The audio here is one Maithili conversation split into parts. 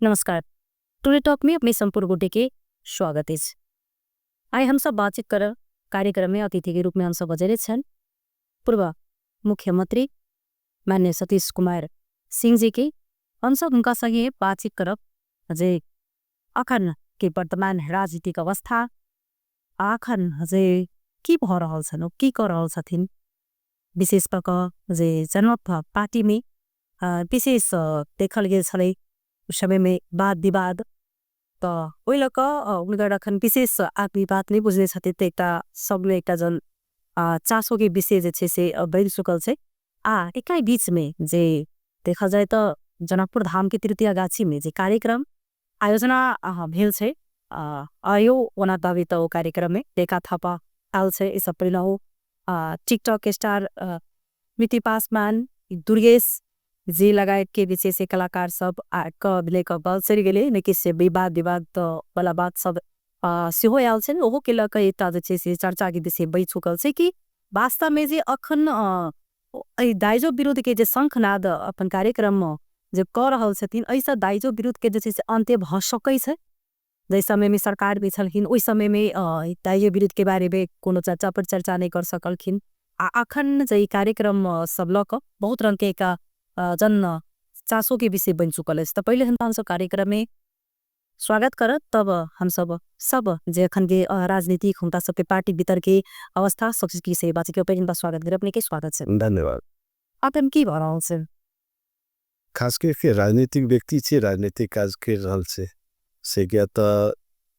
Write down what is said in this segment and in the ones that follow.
नमस्कार, टुडे टॉक में अपने संपूर्ण गोटे के स्वागत अछि। आइ हम सब बातचीत करब कार्यक्रम में अतिथि के रूप में हम सब बजेले छन पूर्व मुख्यमंत्री माननीय सतीश कुमार सिंह जी के। हम सब उनका संगे बातचीत करब जे अखन के वर्तमान राजनीतिक अवस्था अखन जे की भ रहल छन, की कर रहल छथिन। विशेष क जे जनमत पार्टी में विशेष देखल गेल छलै समय में वाद विवाद, तो ओहि लऽ कऽ हुनकर अखन विशेष आदमी बात नहीं बुझने छथिन, तो एकटा सब में एकटा जन चासो के विषय जे छै से बनि चुकल छै। आ एकाई बीच में जे देखल जाय तो जनकपुर धाम के तृतीय गाछी में जे कार्यक्रम आयोजना भेल छै, आयो ओना दावी तो ओ कार्यक्रम में रेखा थापा आयल छै। ई सब पहले हो टिकटॉक स्टार मिति पासवान दुर्गेश जी लगायत के विशेष कलाकार सब क ले क चलि गेलै, लेकिन से विवाद विवाद वाला बात सब सेहो आयल छै। ओहो के लऽ के एकटा जे छै से चर्चा के विषय बनि चुकल छै कि वास्तव में जे अखन एहि दाइजो विरुद्ध के जे शंखनाद अपन कार्यक्रम जे कऽ रहल छथिन, एहिसँ दाइजो विरुद्ध के जे छै से अन्त्य भऽ सकै छै। जाहि समय में सरकार भी छलखिन ओहि समय में दाइजो विरुद्ध के बारे में कोनो चर्चा पर चर्चा नहीं कर सकलखिन, आ अखन जे कार्यक्रम सब लऽ कऽ बहुत रंग के एक जन चासो के विषय बनि चुकल अछि। तो पहले हम सब कार्यक्रम में स्वागत करब, तब हम सब सब जे अखन के राजनीतिक हुनका सबके पार्टी भीतर के अवस्था सब चीज की से बात के पहले स्वागत करब। अपने के स्वागत छै। धन्यवाद। अखन की भऽ रहल छै? खास करके राजनीतिक व्यक्ति छै, राजनीतिक काज कर रहल छै, से क्या तो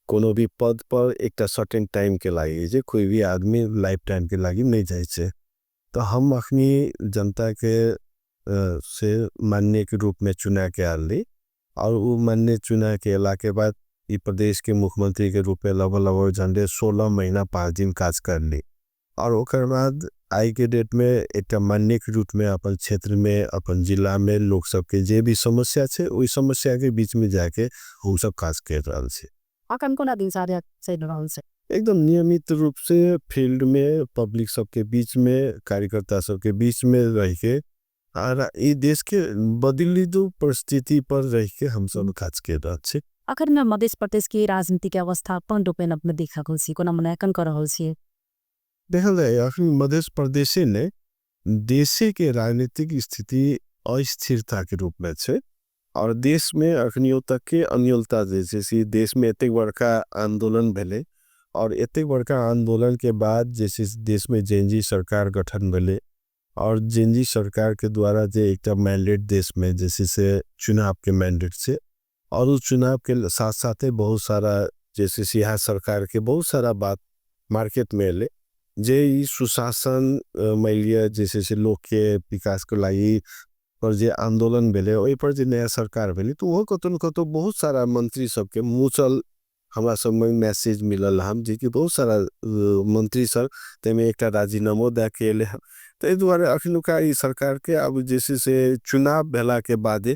कोनो भी पद पर एकटा सर्टेन टाइम के लागि जे कोई भी आदमी लाइफ टाइम के लागि नहीं जाए छे। तो हम अखनी जनता के से माननीय के रूप में चुना के आली, और वो माननीय चुना के अला के बाद ये प्रदेश के मुख्यमंत्री के रूप में लगभग लगभग झंडे 16 महीना 5 दिन काज कर ली, और ओकर बाद आई के डेट में एक माननीय के रूप में अपन क्षेत्र में अपन जिला में लोग सबके जे भी समस्या छे वही समस्या के बीच में जाके हम सब काज कर रहा छे। अखन कोना दिनचर्या चलि रहल छै? एकदम नियमित रूप से फील्ड में पब्लिक सबके बीच में कार्यकर्ता सबके बीच में रह के और ये देश के बदली दो परिस्थिति पर रह के हम सब काज कर रहा छे। अखन में मध्य प्रदेश की राजनीति के अवस्था अपन रूप में अपने देखा रहल छी, कोना मूल्यांकन कर रहल छी? देखल जाए अखन मध्य प्रदेश ने देश के राजनीतिक स्थिति अस्थिरता के रूप में छे, और देश में अखनियों तक के अन्योलता जैसे सी देश में इतने बड़का आंदोलन भेले, और इतने बड़का आंदोलन के बाद जैसे देश में जेनजी सरकार गठन भेले, और जेनजी सरकार के द्वारा जे एक मैंडेट देश में जैसे से चुनाव के मैंडेट से, और उस चुनाव के साथ साथ बहुत सारा जैसे सिहा सरकार के बहुत सारा बात मार्केट में ले जे सुशासन मैलिया जैसे से लोग के विकास को लाई पर जे आंदोलन भेले वही पर जे नया सरकार भेले, तो वो कतौ न कतौ बहुत सारा मंत्री सबके मुचल हमारा सब में मैसेज मिलल हम जे कि बहुत सारा मंत्री सर तमें एक राजीनामो दे के ले हम। तो इस द्वारा अखनुका ई सरकार के अब जैसे से चुनाव भेला के बाद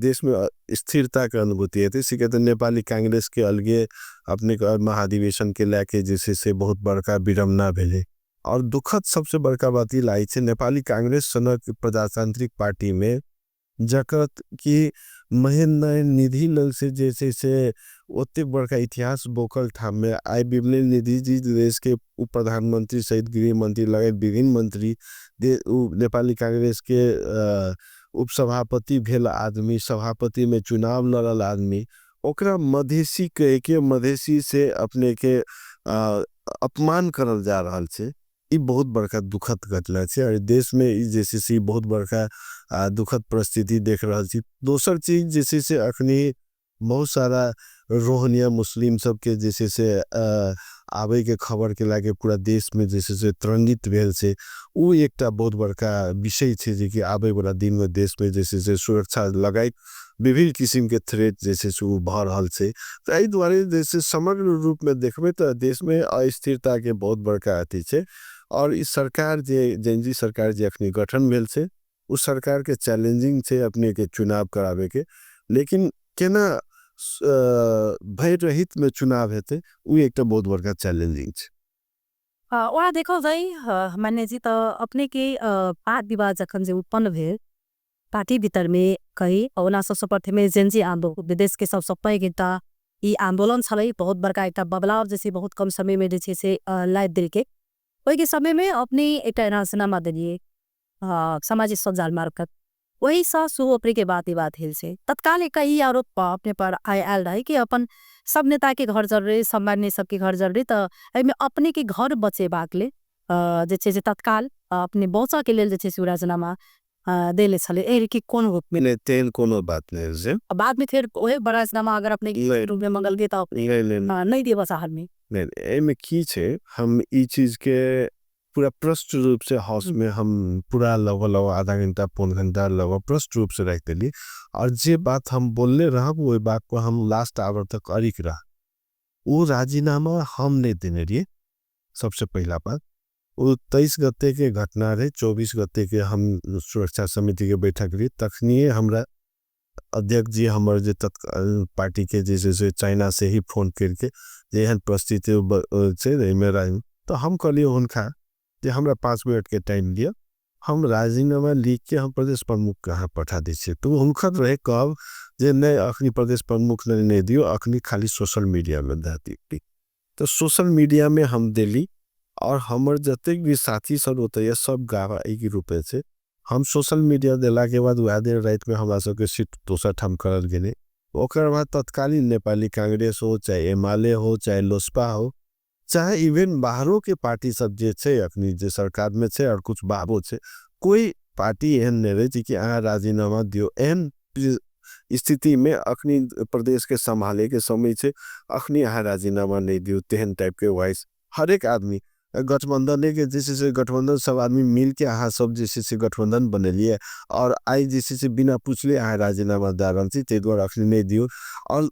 देश में स्थिरता के अनुभूति है। इसी कहते नेपाली कांग्रेस के अलगे अपने महाधिवेशन के लेके जैसे से बहुत बड़का विडम्बना भेले, और दुखद सबसे बड़का बात ये लाई छे नेपाली कांग्रेस सनक प्रजातांत्रिक पार्टी में जकत की महेंद्र निधि लग से जैसे से उतने बड़का इतिहास बोकल था में आई विभिन्न निधि जी देश के उप प्रधानमंत्री सहित गृह मंत्री लगे विभिन्न मंत्री नेपाली कांग्रेस के उपसभापति भेल आदमी, सभापति में चुनाव लड़ल आदमी, ओकरा मधेसी कह के मधेसी से अपने के अपमान करल जा रहा छे। ये बहुत बड़का दुखद घटना छे और देश में जैसे से बहुत बड़का दुखद परिस्थिति देख रहा छे। दोसर चीज जैसे से अखनी बहुत सारा रोहनिया मुस्लिम सब के जैसे से आवे के खबर के लाके पूरा देश में जैसे से तरंगित भेल छे, वो एकटा बहुत बड़का विषय छे जे कि आवे वाला दिन में देश में जैसे से सुरक्षा लगाई विभिन्न किस्म के थ्रेट जैसे से वो भर रहा छे। तो यही द्वारे जैसे समग्र रूप में देखबे तो देश में अस्थिरता के बहुत बड़का अथी छे, और इस सरकार जे जेनजी सरकार जे अखनी गठन भेल छे उस सरकार के चैलेंजिंग छे अपने के चुनाव करावे के, लेकिन केना भय रहित में चुनाव हेते वो एक बहुत बड़का चैलेंजिंग छे। वहाँ देखो जाए मान्य जी तो अपने के वाद विवाद जखन जे उत्पन्न भेल पार्टी भीतर में कही ओना सबसँ प्रथमे जेनजी आंदोलन विदेश के सबसँ पैघ एकटा ई आंदोलन छलै, बहुत बड़का एकटा बदलाव जे बहुत कम समय में जे छै से लाबि देलकै। ओहिके समय में अपने एकटा राजीनामा देलियै सामाजिक सञ्जाल मार्फत, ओहिसँ शुरू अपने के बात ई बात भेल छै। तत्काल एक ई आरोप अपने पर आयल रहे कि अपन सब नेता के घर जल रहे, सब मान्य सबके घर जल रहे, तऽ एहिमे अपने के घर बचेबाक लेल जे छै से तत्काल अपने बचऽ के लेल जे छै से राजीनामा देले छलै। एहि के कोन रूप में नहि, तेहन कोनो बात नहि छै। बाद में फेर ओहे राजीनामा अगर अपने रूप में मंगल के तऽ नहि देबऽ चाहलनी। नहि, एहिमे की छै, हम ई चीज के पूरा प्रष्ट रूप से हाउस में हम पूरा लगभग आधा घंटा पौन घंटा लगभग प्रष्ट रूप से रख देली, और जे बात हम बोलने रहब वही बात को हम लास्ट आवर तक अड़िक रह। वो राजीनामा हम नहीं देने रहिए। सबसे पहला बात वो 23 गते के घटना रहे, 24 गते के हम सुरक्षा समिति के बैठक रही, तखनिए हमरा अध्यक्ष जी हमर जे तत्काल पार्टी के जैसे से चाइना से ही फोन करके जे एहन परिस्थिति छै एहिमे, तो हम कहलिए हुनका जे हमरा 5 मिनट के टाइम दिअ, हम राजीनामा लिख के हम प्रदेश प्रमुख कहाँ पठा दै छियै। तो हुनकर रहे कहब जे नहि अखनी प्रदेश प्रमुख नहि दियौ, अखनी खाली सोशल मीडिया में दए दियौ। तो सोशल मीडिया में हम देली, और हमर जतेक भी साथी सब होते सब गावा एक ही रूपे से हम सोशल मीडिया देला के बाद वह दिन रात में हमरा सबके सीट दोसर ठाम करल गेलै। ओकर बाद तत्कालीन नेपाली कांग्रेस हो, चाहे एमाले हो, चाहे लोसपा हो, चाहे इवन बाहरों के पार्टी सब जे छै अखनी जे सरकार में छै और कुछ बाहरो छै, कोई पार्टी एहन नहीं रहे जे कि अहाँ राजीनामा दियौ। एहन स्थिति में अखनी प्रदेश के संभाले के समय छै, अखनी अहाँ राजीनामा नहीं दियौ, तेहन टाइप के वाइस हरेक आदमी गठबंधन के जैसे से गठबंधन सब आदमी मिल के अहाँ सब जैसे से गठबंधन बनेलिए, और आई जैसे से बिना पूछले अहाँ राजीनामा दए रहल छी, ताहि दुआरे अखनी नहीं दियौ। और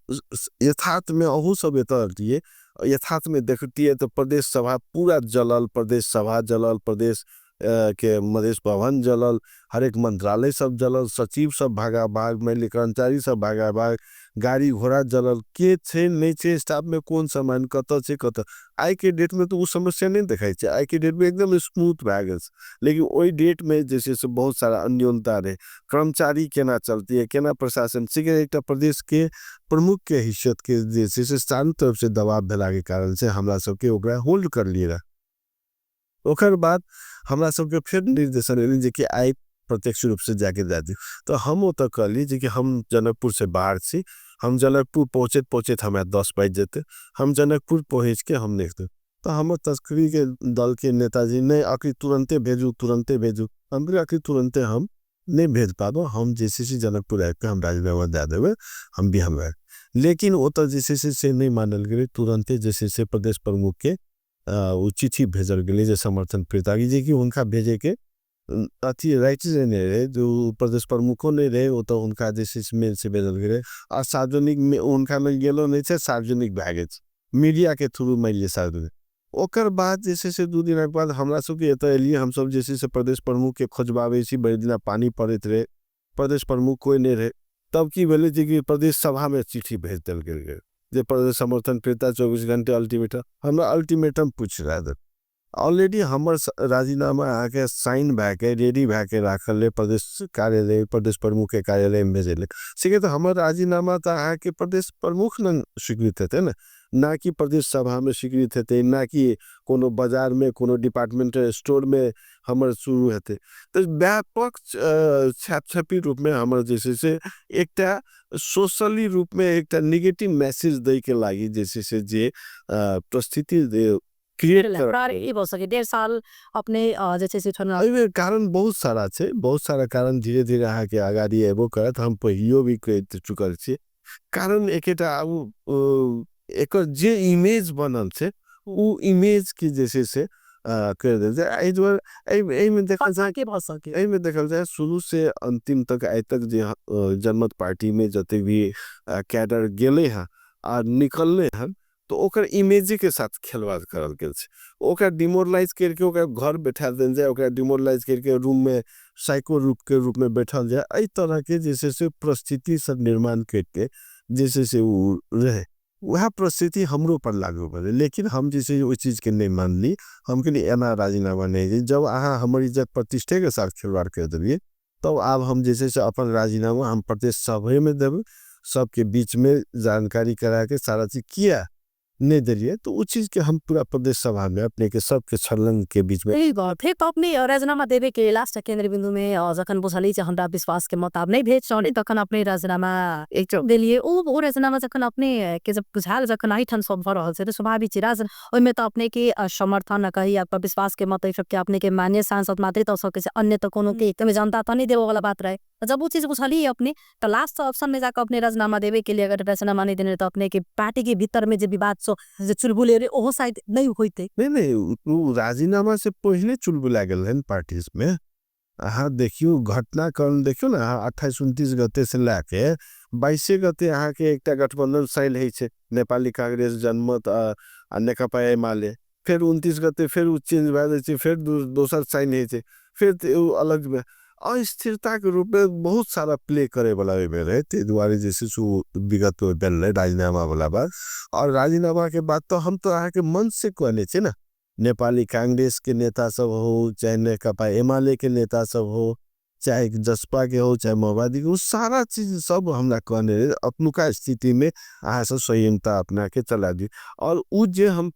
यथार्थ में अहू सब एतऽ रहियै, यथार्थ में देखतियै तऽ प्रदेश सभा पूरा जलल, प्रदेश सभा जलल, प्रदेश के मधेश भवन जलल, हरेक मंत्रालय सब जलल, सचिव सब भागा भाग, महिला कर्मचारी सब भागा भाग, गाड़ी घोड़ा जलल, के छै नहीं छै स्टाफ में कोन सामान कतऽ छै कतऽ। आइ के डेट में तो वो समस्या नहीं दिखाई छै, आइ के डेट में एकदम स्मूथ भए गेल छै, लेकिन ओहि डेट में जे छै से बहुत सारा अन्योन्यता रहै, कर्मचारी केना चलती है, केना प्रशासन, एकटा प्रदेश के प्रमुख के हैसियत के जे छै से चारू तरफ से दबाव भेला के कारण से हमरा सबके ओकरा होल्ड कर लिए रहे। ओकर बाद हमरा सबके फिर निर्देशन एलै जे कि आइ प्रत्यक्ष रूप से जाके दए दियौ। तो हम ओतऽ कहली जे कि हम जनकपुर से बाहर छी, हम जनकपुर पहुँचैत पहुँचैत हमरा 10 बाजि जेतै, हम जनकपुर पहुँच के हम देखतै। तो हमर तस्करी के दल के नेताजी नहीं अखनी तुरंते भेजू, तुरंते भेजू, हम कहलियै अखनी तुरंते हम नहीं भेज पाबो, हम जे छै से जनकपुर आबि के हम राजीनामा दए देबै, हम बिहान भए। लेकिन ओतऽ जे छै से नहीं मानल गेलै, तुरंते जे छै से प्रदेश प्रमुख के ओ चिट्ठी भेजल गेलै जे समर्थन प्रेतागी, जे कि हुनका भेजे के अथी राइट नहीं रहे, जो प्रदेश प्रमुखो नहीं रहे, ओ तऽ हुनका जे छै से मेल से भेजल गेलै, आ सार्वजनिक में हुनका में गेलो नहीं छै, सार्वजनिक भए गेल छै मीडिया के थ्रू मानि लिअ सार्वजनिक। ओकर बाद जे छै से 2 दिनक बाद हमरा सबके एतऽ एलियै, हमसब जे छै से प्रदेश प्रमुख के खोजबाबै छी, भरि दिना पानी पड़ैत रहै, प्रदेश प्रमुख कोइ नहीं रहे। तब की भेलै जे कि प्रदेश सभा में चिट्ठी भेज देल गेलै जे प्रदेश समर्थन प्रेता 24 घंटे अल्टीमेटम, हमरा अल्टीमेटम पूछ रहा था। ऑलरेडी हमर राजीनामा अहाँके साइन भए के रेडी भए के राखल रहे प्रदेश कार्यालय, प्रदेश प्रमुख के कार्यालय में भेजले। से तऽ हमर राजीनामा तऽ अहाँके प्रदेश प्रमुख ने स्वीकृत हेतै ने, ना कि प्रदेश सभा में स्वीकृत हेतै, ना कि कोनो बाजार में कोनो डिपार्टमेंटल स्टोर में हमर शुरू हेतै। तऽ व्यापक छाप-छापी रूप में हमर जे छै से एकटा सोशली रूप में एकटा निगेटिव मैसेज दै के लागी जे छै से जे परिस्थिति क्रिएट कर ई भऽ सकै 1.5 साल अपने जे छै से एहिमे कारण बहुत सारा छै, बहुत सारा कारण धीरे धीरे अहाँके अगाडि एबो करत, हम पहियो भी कहि चुकल छी। कारण एकेटा आब एकर जे इमेज बनल छै ओ इमेज के जे छै से कर देल जाय। एहि दुआरे एहिमे देखल जाय, के भऽ सकै। एहिमे देखल जाय शुरू से अंतिम तक आइ तक जे जनमत पार्टी में जते भी कैडर गेले हैं आ निकलले हैं, तो ओकर इमेज के साथ खिलवाड़ करल गेल छै। ओकरा डिमोरलाइज करके ओकरा घर बैठा देल जाय, ओकरा डिमोरलाइज करके रूम में साइको रूप के रूप में बैठल जाय, एहि तरह के जे छै से परिस्थिति सब निर्माण करके जे छै से ओ रहे। वएह परिस्थिति हमरो पर लागू भेलै, लेकिन हम जे छै ओहि चीज के नहि मानली, हम कहली एना राजीनामा नहि दी, जब अहाँ हमर इज्जत प्रतिष्ठे के साथ खिलवाड़ कर देलियै तब आब हम जे छै से अपन राजीनामा हम प्रदेश सभेमे देबै, सबके बीचमे जानकारी करा के सारा चीज किया नहि देलियै, तऽ ओ चीजके हम पूरा प्रदेश सभामे अपने के सबके छलन के बीचमे। फेर तऽ अपने राजीनामा देवे के लास्ट केंद्र बिंदु में जखन बुझली जे हमरा विश्वास के मत आब नहि भेट रहल, तखन अपने राजीनामा देलियै। ओ राजीनामा जखन अपने के जब बुझायल जखन एहिठाम सब भऽ रहल छै, तऽ स्वाभाविक छै राज ओहिमे तऽ अपने के समर्थन कही या विश्वास के मत सबके अपने के मान्य सांसद मात्रै दऽ सकै छै, अन्य तऽ कोनो के जनता तऽ नहि देबऽ वाला बात रहे। जब वो चीज बुझलियै अपने तऽ लास्ट ऑप्शन में जाकर अपने राजीनामा देवे के लिए, अगर राजीनामा नहीं देने तो अपने के पार्टी के भीतर में जे विवाद छो जे चुलबुले रहे ओहो शायद नहीं होते। नहीं नहीं, वो राजीनामा से पहले चुलबुला गेल रहन पार्टी में। अहाँ देखियो घटनाक्रम देखियो ना, अहाँ 28-29 गते से लाके 22 गते अहाँ के एकटा गठबंधन साइन होइ छै नेपाली कांग्रेस जनमत आ नेकपा एमाले, फेर 29 गते फेर उ चेंज भए जाइ छै, फेर दोसर साइन होइ छै, फेर उ अलग अस्थिरता के रूप में बहुत सारा प्ले करे वाला ओहिमे रहे। ताहि दुआरे जे छै से उ विगत भेल रहे राजीनामा वाला बात। और राजीनामा के बाद तो हम तो अहाँ के मन से कहने छियै ना, नेपाली कांग्रेस के नेता सब हो, चाहे नेकपा एमाले के नेता सब हो, चाहे जसपा के हो, चाहे माओवादी के हो, सारा चीज सब हमरा कहने रहे अपनुका स्थिति में अहाँ सब संयमता अपना के चला दियौ। और उ जे हम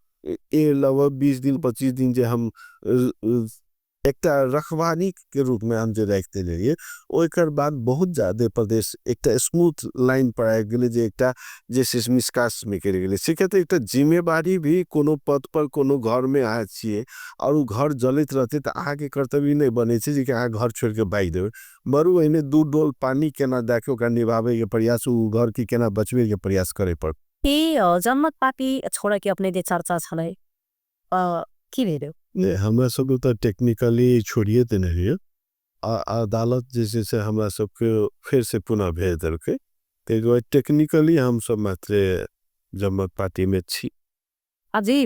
लगभग 20 दिन 25 दिन जे हम एकटा रखवानी के रूप में हम जे राखते रहिए, ओकर बाद बहुत ज्यादा प्रदेश एकटा स्मूथ लाइन पर आबि गेलै, जे एकटा जे निष्कास निकलि गेलै। से किया तऽ एकटा जिम्मेवारी भी कोनो पद पर कोनो घर में अहाँ छियै और उ घर जलैत रहतै तऽ अहाँके कर्तव्य नहि बनै छै जे कि अहाँ घर छोड़ि के भागि देबै, बरु ओहिमे दू डोल पानी केना दए के ओकरा निभाबैके प्रयास, उ घर के केना बचबैके प्रयास करे पड़त। जनमत पार्टी छोड़े के अपने जे चर्चा छलै की भेल? नहि, हमरा सबके तऽ टेक्निकली छोड़िए देने रहियै, अदालत जे छै से हमरा सबके फेर से पुनः भेज देलकै, ताहि दुआरे टेक्निकली हम सब मात्रे जनमत पार्टी में छी। जी,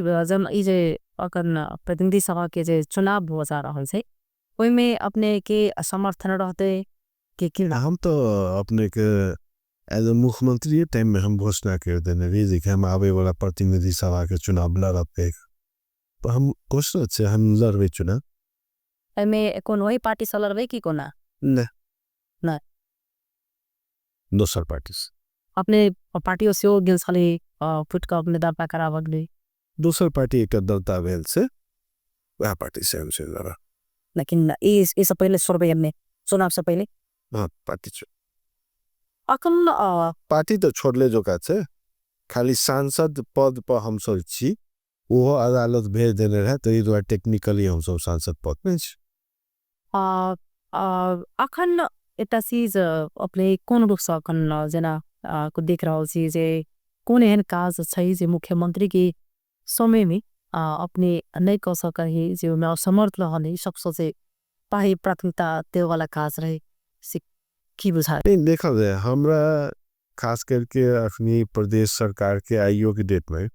ई जे अखन प्रतिनिधि सभा के जे चुनाव भऽ जा रहल छै ओहिमे अपने के समर्थन रहतै कि की? हम तो अपने के एज ए मुख्यमंत्री टाइम में हम घोषणा कर देने रहियै जे कि हम आबै वाला प्रतिनिधि सभा के चुनाव लड़ब, तो हम घोषणा छै हम लड़बै चुनाव। एहिमे कोनो वही पार्टी से लड़बै की कोना? नहि, नहि, दोसर पार्टी से। अपने पार्टियो सेहो गेल छलै फुटि कऽ अपने दर्ता कराबऽ गेलै? दोसर पार्टी एकटा दर्ता भेल छै, वएह पार्टी से हम लड़ब। लेकिन ई से पहिले छोड़बै अपने चुनाव से पहिले? हाँ, पार्टी छोड़। अखन पार्टी तऽ छोड़ले जोका छै, खाली सांसद पद पर हम सब छी, ओहो अदालत भेज देने रहे, ताहि दुआरे टेक्निकली हम सब सांसद पद में छी। अखन एकटा चीज अपने कोन रूप से अखन जेना देख रहल छी जे कोन एहन काज छै जे मुख्यमंत्री के समय में अपने नहि कऽ सकै, जे ओहिमे असमर्थ रहल, सबसँ जे पहिल प्राथमिकता देबऽ वाला काज रहे से की बुझाय? नहीं, देखल जाय हमरा खास करके अखनी प्रदेश सरकार के आइयो के डेट में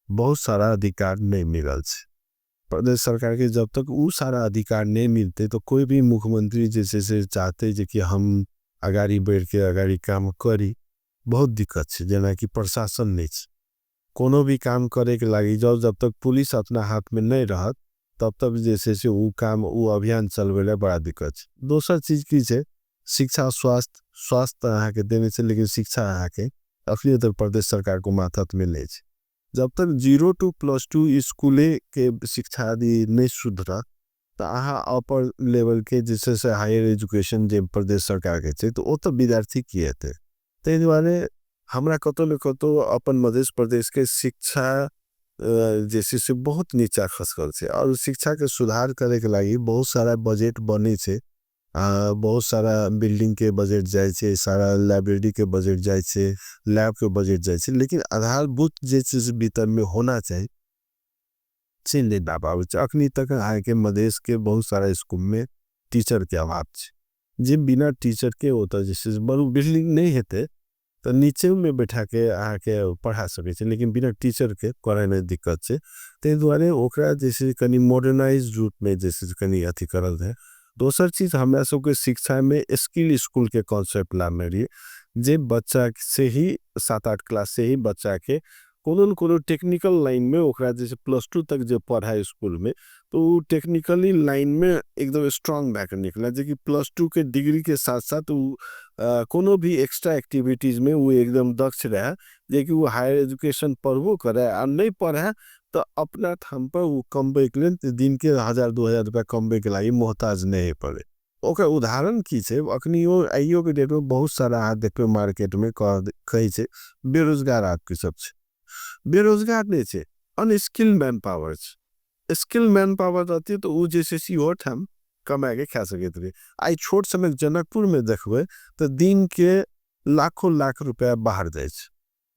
बहुत सारा अधिकार नहीं मिलल छै प्रदेश सरकार के। जब तक उ सारा अधिकार नहीं मिलते तो कोई भी मुख्यमंत्री जैसे से चाहते जे कि हम अगाड़ी बढ़ के अगाड़ी काम करी, बहुत दिक्कत छै। जेनाकि प्रशासन नहीं छै, कोनो भी काम करे के लागी जाओ, जब तक पुलिस अपना हाथ में नहीं रहत तब तक जैसे से उ काम उ अभियान चलबै ला बड़ा दिक्कत छै। दोसर चीज की छै, शिक्षा स्वास्थ्य। स्वास्थ्य अहाँके देने छै, लेकिन शिक्षा अहाँके अखनी तक प्रदेश सरकार को माथत में नहि छै। जब तक 0 to +2 स्कूले के शिक्षा आदि नहि सुधरत तऽ अहाँ अपर लेवल के जे छै से हायर एजुकेशन जे प्रदेश सरकार के छै तऽ ओ तऽ विद्यार्थी की हेतै। ताहि दुआरे हमरा कतौ ने कतौ अपन मध्य प्रदेश के शिक्षा जे छै से बहुत नीचा खसकल छै, और शिक्षा के सुधार करे के लागि बहुत सारा बजट बनै छै, बहुत सारा बिल्डिंग के बजट जाइ छै, सारा लाइब्रेरी के बजट जाइ छै, लैब के बजट जाइ छै, लेकिन आधारभूत जे छै से भीतर में होना चाही से नहि भए पाबै छै। अखनी तक अहाँके मधेश के बहुत सारा स्कूल में टीचर के अभाव छै, जे बिना टीचर के ओतऽ जे छै बरु बिल्डिंग नहि हेतै तऽ नीचे में बैठा के अहाँके पढ़ा सकै छै, लेकिन बिना टीचर के पढ़ाइमे दिक्कत छै। ताहि दुआरे ओकरा जे छै कनि मॉडर्नाइज रूपमे जे छै कनि अथी करल जाय। दोसर चीज हमरा सबके शिक्षामे स्किल स्कूल के कॉन्सेप्ट लाबने रहियै, जे बच्चा से ही 7-8 क्लास से ही बच्चा के कोनो न कोनो टेक्निकल लाइन में ओकरा जैसे +2 तक जे पढ़ाई स्कूल में तो वो टेक्निकली लाइन में एकदम स्ट्रांग भए के निकले, जे कि +2 के डिग्री के साथ साथ वो कोनो भी एक्स्ट्रा एक्टिविटीज में वो एकदम दक्ष रहे, जे कि वो हायर एजुकेशन पढ़बो करे आ नहीं पढ़े तो अपना ठाम पर वो कमबे के लेल दिन के 1000-2000 रुपया कमबे के लागि मोहताज नहीं पड़े। ओकर उदाहरण की छै, अखनी यो आइयो के डेट में बहुत सारा अहाँ देखबै मार्केट में कहै छै बेरोजगार आदमी सब छै। बेरोजगार नहीं छै, अनस्किल्ड मैन पावर छै। स्किल्ड मैन पावर रहती तो उ जे छै से इहो ठाम कमा के खा सकैत रहे। आइ छोट समय जनकपुर में देखबै तो दिन के लाखों लाख रुपया बाहर जाइ छै।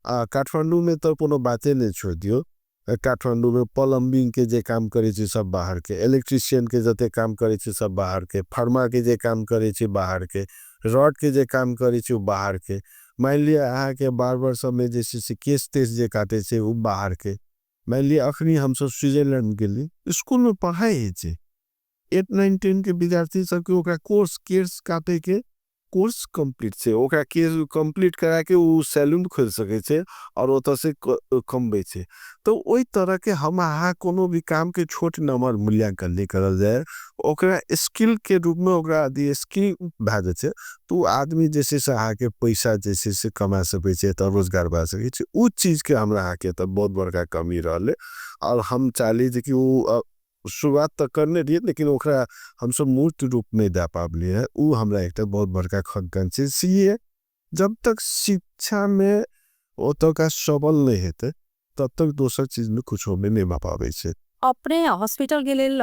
आ काठमांडू में तो कोनो बाते नहीं छोड़ दियो, काठमांडू में प्लम्बिंग के जे काम करे छै सब बाहर के, इलेक्ट्रीशियन के जते काम करे छै सब बाहर के, फार्मा के जे काम करे छै बाहर के, रॉड के जे काम करे छै बाहर के, मान लिया अहाँ के बार्बर सब में जे छै से केश तेश जे काटे छै उ बाहर के। मान लिया अखनी हम सब स्विट्जरलैंड गेली, स्कूल में पढ़ाई होइ छै, 8 9 10 के विद्यार्थी सबके ओकरा कोर्स केश काटे के कोर्स कंप्लीट छै, ओकरा केश कंप्लीट करा के उ सैलून खोल सकै छै और ओतऽ से कमबै छै। तो ओहि तरह के हम अहाँ कोनो भी काम के छोट नंबर मूल्यांकन नहीं करल जाय, ओकरा स्किल के रूप में ओकरा यदि स्किल भए जाइ छै तो उ आदमी जे छै से अहाँ के पैसा जे छै से कमा सकै छै, तऽ रोजगार भए सकै छै। उ चीज के हमरा अहाँ के तऽ बहुत बड़का कमी रहलै और हम चाहली जे कि उ शुरुआत तऽ करने रहियै लेकिन ओकरा हमसब मूर्त रूप नहीं दे पाबलियै है। उ हमरा एकटा बहुत बड़का खंकन छै। इसलिए जब तक शिक्षा में ओतौका सबल नहीं हेतै तब तक दोसर चीज में कुछ होबे नहीं भए पाबै छै। अपने हॉस्पिटल के लेल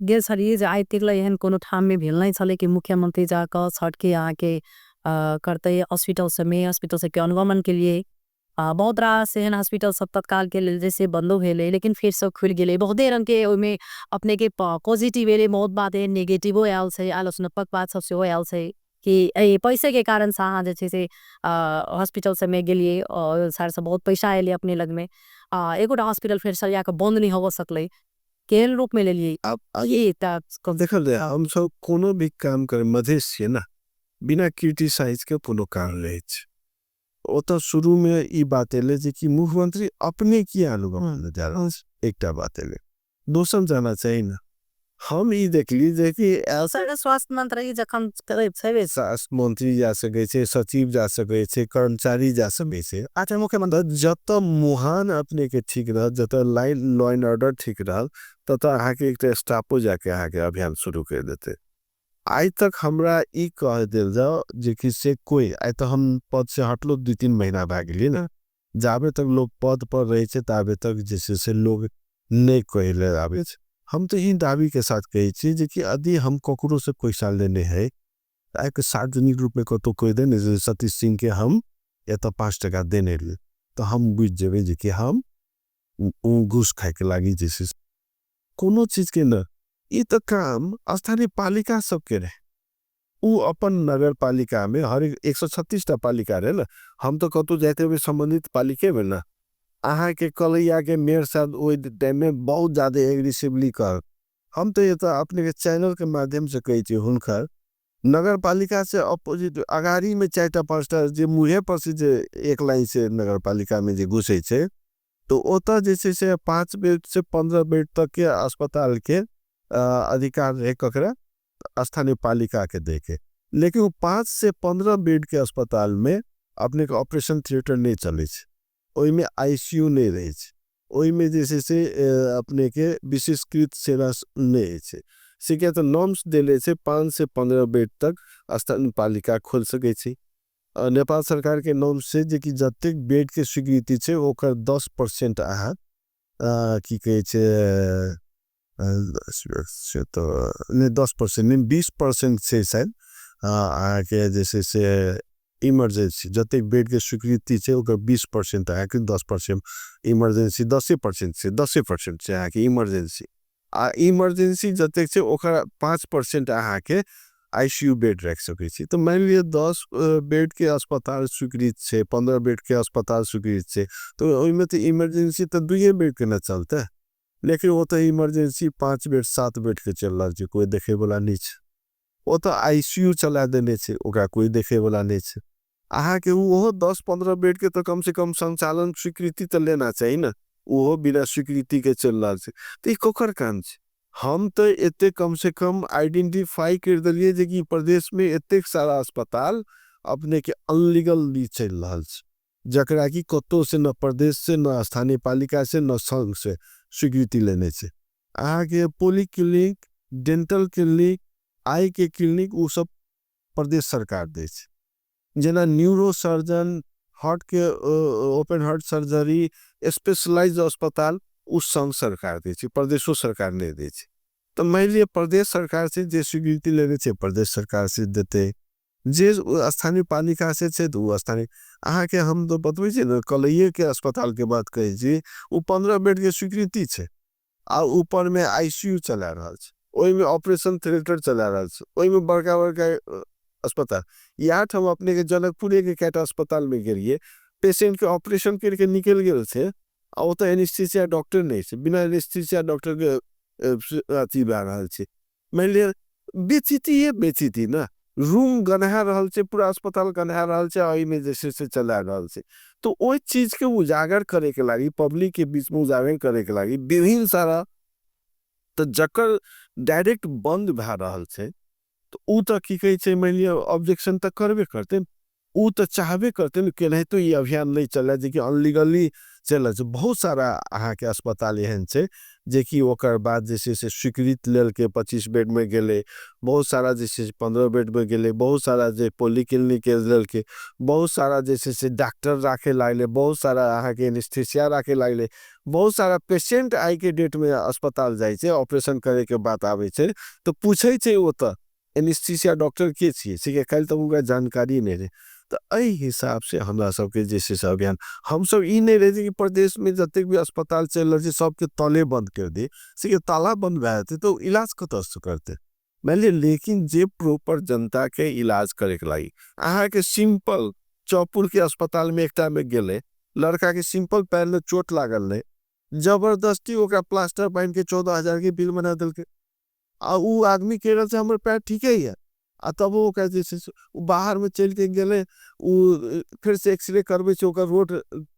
गेल छलियै जे आइ तक ले एहन कोनो ठाम में भेल नहीं छलै कि मुख्यमंत्री जाकऽ छठके अहाँके करतै हॉस्पिटल सबमे, हॉस्पिटल सबके अनुगमन के लिए। बहुत रास एहन हॉस्पिटल सब तत्काल के लेल जैसे बंदो भेलै लेकिन फिर सब खुलि गेलै। बहुते रंग के ओहिमे अपने के पॉजिटिव एलै, बहुत बात एहन नेगेटिवो आयल छै, आलोचनात्मक बात सब सेहो आयल छै कि एहि पैसे के कारण से अहाँ जे छै से हॉस्पिटल सबमे गेलियै और सर सब बहुत पैसा एलै अपने लगमे, एगोटा हॉस्पिटल फेर सरिया कऽ बंद नहीं होबऽ सकलै, केहन रूप में लेलियै? अब ये एकटा देखल जाय हम सब कोनो भी काम करे मधेश छियै ना, बिना क्रिटिसाइज के कोनो काम रहै छै। ओतऽ शुरू में ई बात एलै जे कि मुख्यमंत्री अपने किया अनुगमन जा रहल छै, एकटा बात एलै। दोसर जाना चाही ना, हम ई देखली जे कि सर, स्वास्थ्य मंत्री जखन करै छै, स्वास्थ्य मंत्री जा सकै छै, सचिव जा सकै छै, कर्मचारी जा सकै छै। अच्छा, मुख्यमंत्री जतऽ मुहान अपने के ठीक रहल, जतऽ लॉ एंड ऑर्डर ठीक रहल, ततऽ अहाँके एकटा स्टाफो जाके अहाँके अभियान शुरू कर देतै। आइ तक हमरा ई कह देल जाओ जे कि से कोई, आइ तऽ हम पद से हटलो 2-3 महीना भए गेलियै ने, जाबे तक लोग पद पर रहै छै ताबे तक जे छै से लोग नहि कहै लए आबै छै। हम तऽ ई दाबी के साथ कहै छियै जे कि यदि हम ककरो से पैसा लेने है, आइके सार्वजनिक रूप में कतौ कहि देने जे सतीश सिंह के हम एतऽ 5 टका देने रहियै, तऽ हम बुझि जेबै जे कि हम उ घूस खायके लागि जे छै से कोनो चीज के न। ई तऽ काम स्थानीय पालिका सबके रहे, उ अपन नगर पालिका में हर एक 136 टा पालिका रहे ने, हम तऽ कतौ जाइते हुए संबंधित पालिके में न। अहाँके कलैया के मेयर साहब ओहि टाइम में बहुत ज्यादा एग्रेसिवली कर, हम तऽ एतऽ अपने के चैनल के माध्यम से कहै छियै हुनकर नगर पालिका से अपोजिट अगाड़ी में 4टा 5टा जे मुँहे पर से जे एक लाइन से नगर पालिका में जे घुसै छै, तो ओतऽ जे छै से 5 बेड से 15 बेड तक के अस्पताल के अधिकार रहे ककरा स्थानीय पालिका के देखे, लेकिन वो 5 से 15 बेड के अस्पताल में अपने के ऑपरेशन थिएटर नहीं चले छै, ओहिमे आईसीयू नहीं रहे छै, ओहिमे जे छै से अपने के विशेषकृत सेवा नहीं रहे छै। से किया तऽ नॉर्म्स देले छै 5 से 15 बेड तक स्थानीय पालिका खोल सकै छै। नेपाल सरकार के नॉर्म्स छै जे कि जतेक बेड के स्वीकृति छै ओकर 10% अहाँ की कहै छै, से तऽ नहि, 10% नहि, 20% छै शायद, अहाँके जे छै से इमरजेंसी जतेक बेड के स्वीकृति छै ओकर 20% अहाँके 10% इमरजेंसी, 10% छै, 10% छै अहाँके इमरजेंसी। आ इमरजेंसी जतेक छै ओकर 5% अहाँके आईसीयू बेड राखि सकै छी। तऽ मानि लिअ 10 बेड के अस्पताल स्वीकृत छै, 15 बेड के अस्पताल स्वीकृत छै, तऽ ओहिमे तऽ इमरजेंसी तऽ 2 बेड के ने चलतै, लेकिन ओतऽ इमरजेंसी 5 बेड 7 बेड के चलि रहल छै, कोइ देखैवला नहि छै। ओतऽ आईसीयू चला देने छै, ओकरा कोइ देखैवला नहि छै। अहाँके ओहो 10-15 बेड के तऽ कम से कम संचालन स्वीकृति तऽ लेना चाही ने, ओहो बिना स्वीकृति के चलि रहल छै। तऽ ई ककर काम छै? हम तऽ एते कम से कम आइडेंटिफाई कर देलियै जे कि प्रदेश में एतेक सारा अस्पताल अपने के अनलीगल चलि रहल छै, जकरा कि कतौ से न प्रदेश से न स्थानीय पालिका से न संघ से स्वीकृति लेने छै। अहाँके पोली क्लिनिक, डेंटल क्लिनिक, आई के क्लिनिक ओ सब प्रदेश सरकार दै छै। जेना न्यूरो सर्जन, हार्ट के ओपन हार्ट सर्जरी, स्पेशलाइज अस्पताल ओ संघ सरकार दै छै, प्रदेशो सरकार नहि दै छै। तऽ मानि लिअ प्रदेश सरकार से जे स्वीकृति लेने छै प्रदेश सरकार से देतै, जे स्थानीय पालिका से छै तऽ ओ स्थानीय। अहाँके हम तऽ बतबै छी ने, कलैये के अस्पताल के बात कहै छी, ओ 15 बेड के स्वीकृति छै आ ऊपर में ICU चला रहल छै, ओहिमे ऑपरेशन थिएटर चला रहल छै, ओहिमे बड़का बड़का अस्पताल। यहाँ हम अपने के जनकपुरे के कएटा अस्पताल में गेलियै, पेशेंट के ऑपरेशन करके निकलि गेल छै आ ओतऽ एनेस्थीसिया डॉक्टर नहि छै, बिना एनेस्थीसिया डॉक्टर के अथी भए रहल छै। मानि लिअ बेचितिये बेचिति ने, रूम गन्हा रहल छै, पूरा अस्पताल गन्हा रहल छै, ओहिमे जे छै से चला रहल छै। तऽ ओहि चीज के उजागर करे के लागी, पब्लिक के बीच में उजागर करे के लागी विभिन्न सारा, तऽ जकर डायरेक्ट बंद भए रहल छै तऽ ओ तऽ की कहै छै, मानि लिअ ऑब्जेक्शन तऽ करबे करतै, ओ तऽ चाहबे करतै ने केनाहितो ई अभियान नहि चलै जेकि अनलीगली चलै छै। बहुत सारा अहाँके अस्पताल एहन छै जेकि ओकर बाद जे छै से स्वीकृत लेलके 25 बेड में गेलै, बहुत सारा जे छै से 15 बेड में गेलै, बहुत सारा जे पोलीक्लिनिक लेलके, बहुत सारा जे छै से डॉक्टर राखे लागलै, बहुत सारा अहाँके एनेस्थीसिया राखे लागलै, बहुत सारा पेशेंट I के डेट में अस्पताल जाइ छै, ऑपरेशन करे के बात आबै छै तऽ पूछै छै ओतऽ एनेस्थीसिया डॉक्टर के छियै, से काल्हि तक ओकरा जानकारी नहि रहै। तऽ एहि हिसाब से हमरा सबके जे छै से अभियान, हमसब ई नहि रहै कि प्रदेश में जतेक भी अस्पताल चलि रहल छै सबके ताले बंद कर दी, से ताला बंद भए जेतै तऽ इलाज कतऽसँ करतै। मानि लिअ लेकिन जे प्रॉपर जनता के इलाज करे के लागी, अहाँके सिंपल चौपुर के अस्पताल में एकटा में गेलै, लड़का के सिंपल पैर में चोट लागल रहै, जबरदस्ती ओकरा प्लास्टर बान्हि के 14,000 के बिल बना देलकै, आ उ आदमी कहि रहल छै हमर पैर ठीके है, आ तब ओकरा जे छै से उ बाहर में चलि के गेलै, उ फिर से एक्सरे करबै छै, ओकर रोड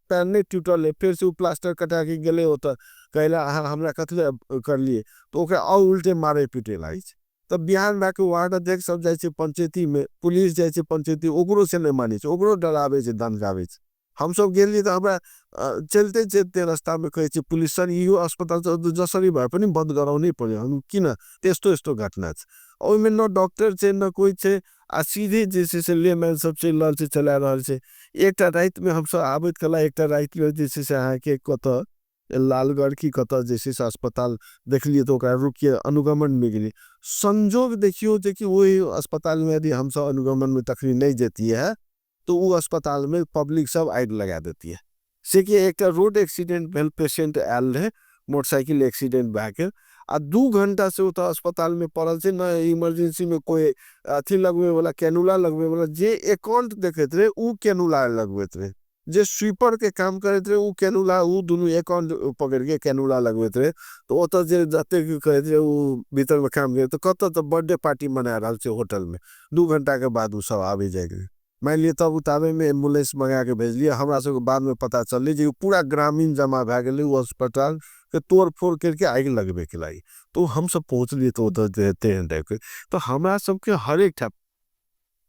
पैर नहि टूटल है, फिर से उ प्लास्टर कटा के गेलै ओतऽ, कहला अहाँ हमरा कथी लए करलियै, तऽ ओकरा आओर उल्टे मारे पीटे लागै छै। तब बिहान भए के वार्ड अध्यक्ष सब जाइ छै पंचायती में, पुलिस जाइ छै पंचायती, ओकरो से नहि मानै छै, ओकरो डराबै छै, धमकाबै छै। हमसब गेलियै तऽ हमरा चलते चलते रास्ता में कहै छै पुलिस सर इहो अस्पताल जसरी भए पनि बंद गराउनै पर्यो, हम किन त्यस्तो यस्तो घटना छै। ओहिमे न डॉक्टर छै न कोइ छै, आ सीधे जे छै से लेमैन सब चलि रहल छै, चला रहल छै। एकटा रातिमे हमसब आबैत कला एकटा रातिमे जे छै से अहाँके कतऽ लालगढ़ की कतऽ जे छै से अस्पताल देखलियै तऽ ओकरा रुकिए अनुगमनमे गेलियै। संजोग देखियौ जे कि ओहि अस्पतालमे यदि हमसब अनुगमनमे तखनी नहि जैतियै है तऽ ओ अस्पतालमे पब्लिक सब आगि लगा देतियै। से कि एकटा रोड एक्सीडेंट भेल, पेशेंट आयल रहै, मोटरसाइकिल एक्सीडेंट भए के, आ 2 घंटा से ओतऽ अस्पतालमे पड़ल छै, न इमरजेंसीमे कोइ अथी लगबैवला, कैनुला लगबैवला, जे अकाउंट देखैत रहै ओ कैनुला लगबैत रहै, जे स्वीपर के काम करैत रहै ओ कैनुला, ओ दुनू अकाउंट पकड़िके कैनुला लगबैत रहै। तऽ ओतऽ जे जतेक कहैत रहै ओ भीतरमे काम करैत, तऽ कतऽ तऽ बर्थडे पार्टी मना रहल छै होटलमे, 2 घंटाके बाद ओ सब आबि जाइत रहै। मानि लिअ तब उताबैमे एम्बुलेंस मँगाके भेजलियै, हमरा सबके बादमे पता चललै जे पूरा ग्रामीण जमा भए गेलै ओ अस्पतालके तोड़ फोड़ करके आगि लगबैके लागि। तऽ हमसब पहुँचलियै तऽ ओतऽ तेहन टाइपके। तऽ हमरा सबके हरेक ठाम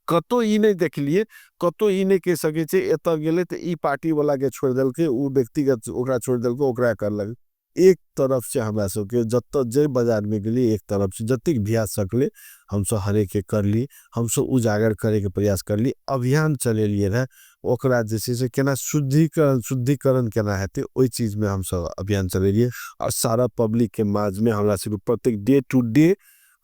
कतौ ई नहि देखलियै, कतौ ई नहि कहि सकै छै एतऽ गेलै तऽ ई पार्टीवला के छोड़ि देलकै, ओ व्यक्तिगत ओकरा छोड़ि देलकै, ओकरा करलक। एक तरफ से हमरा सबके जतऽ जे बाजारमे गेलियै एक तरफ से जतेक भए सकलै हमसब हरेक के करली, हमसब उजागर करैके प्रयास करली, अभियान चलेलियै रहए। ओकरा जे छै से केना शुद्धिकरण केना हेतै ओहि चीजमे हमसब अभियान चलेलियै। आओर सारा पब्लिकके माझमे हमरा सबके प्रत्येक डे टू डे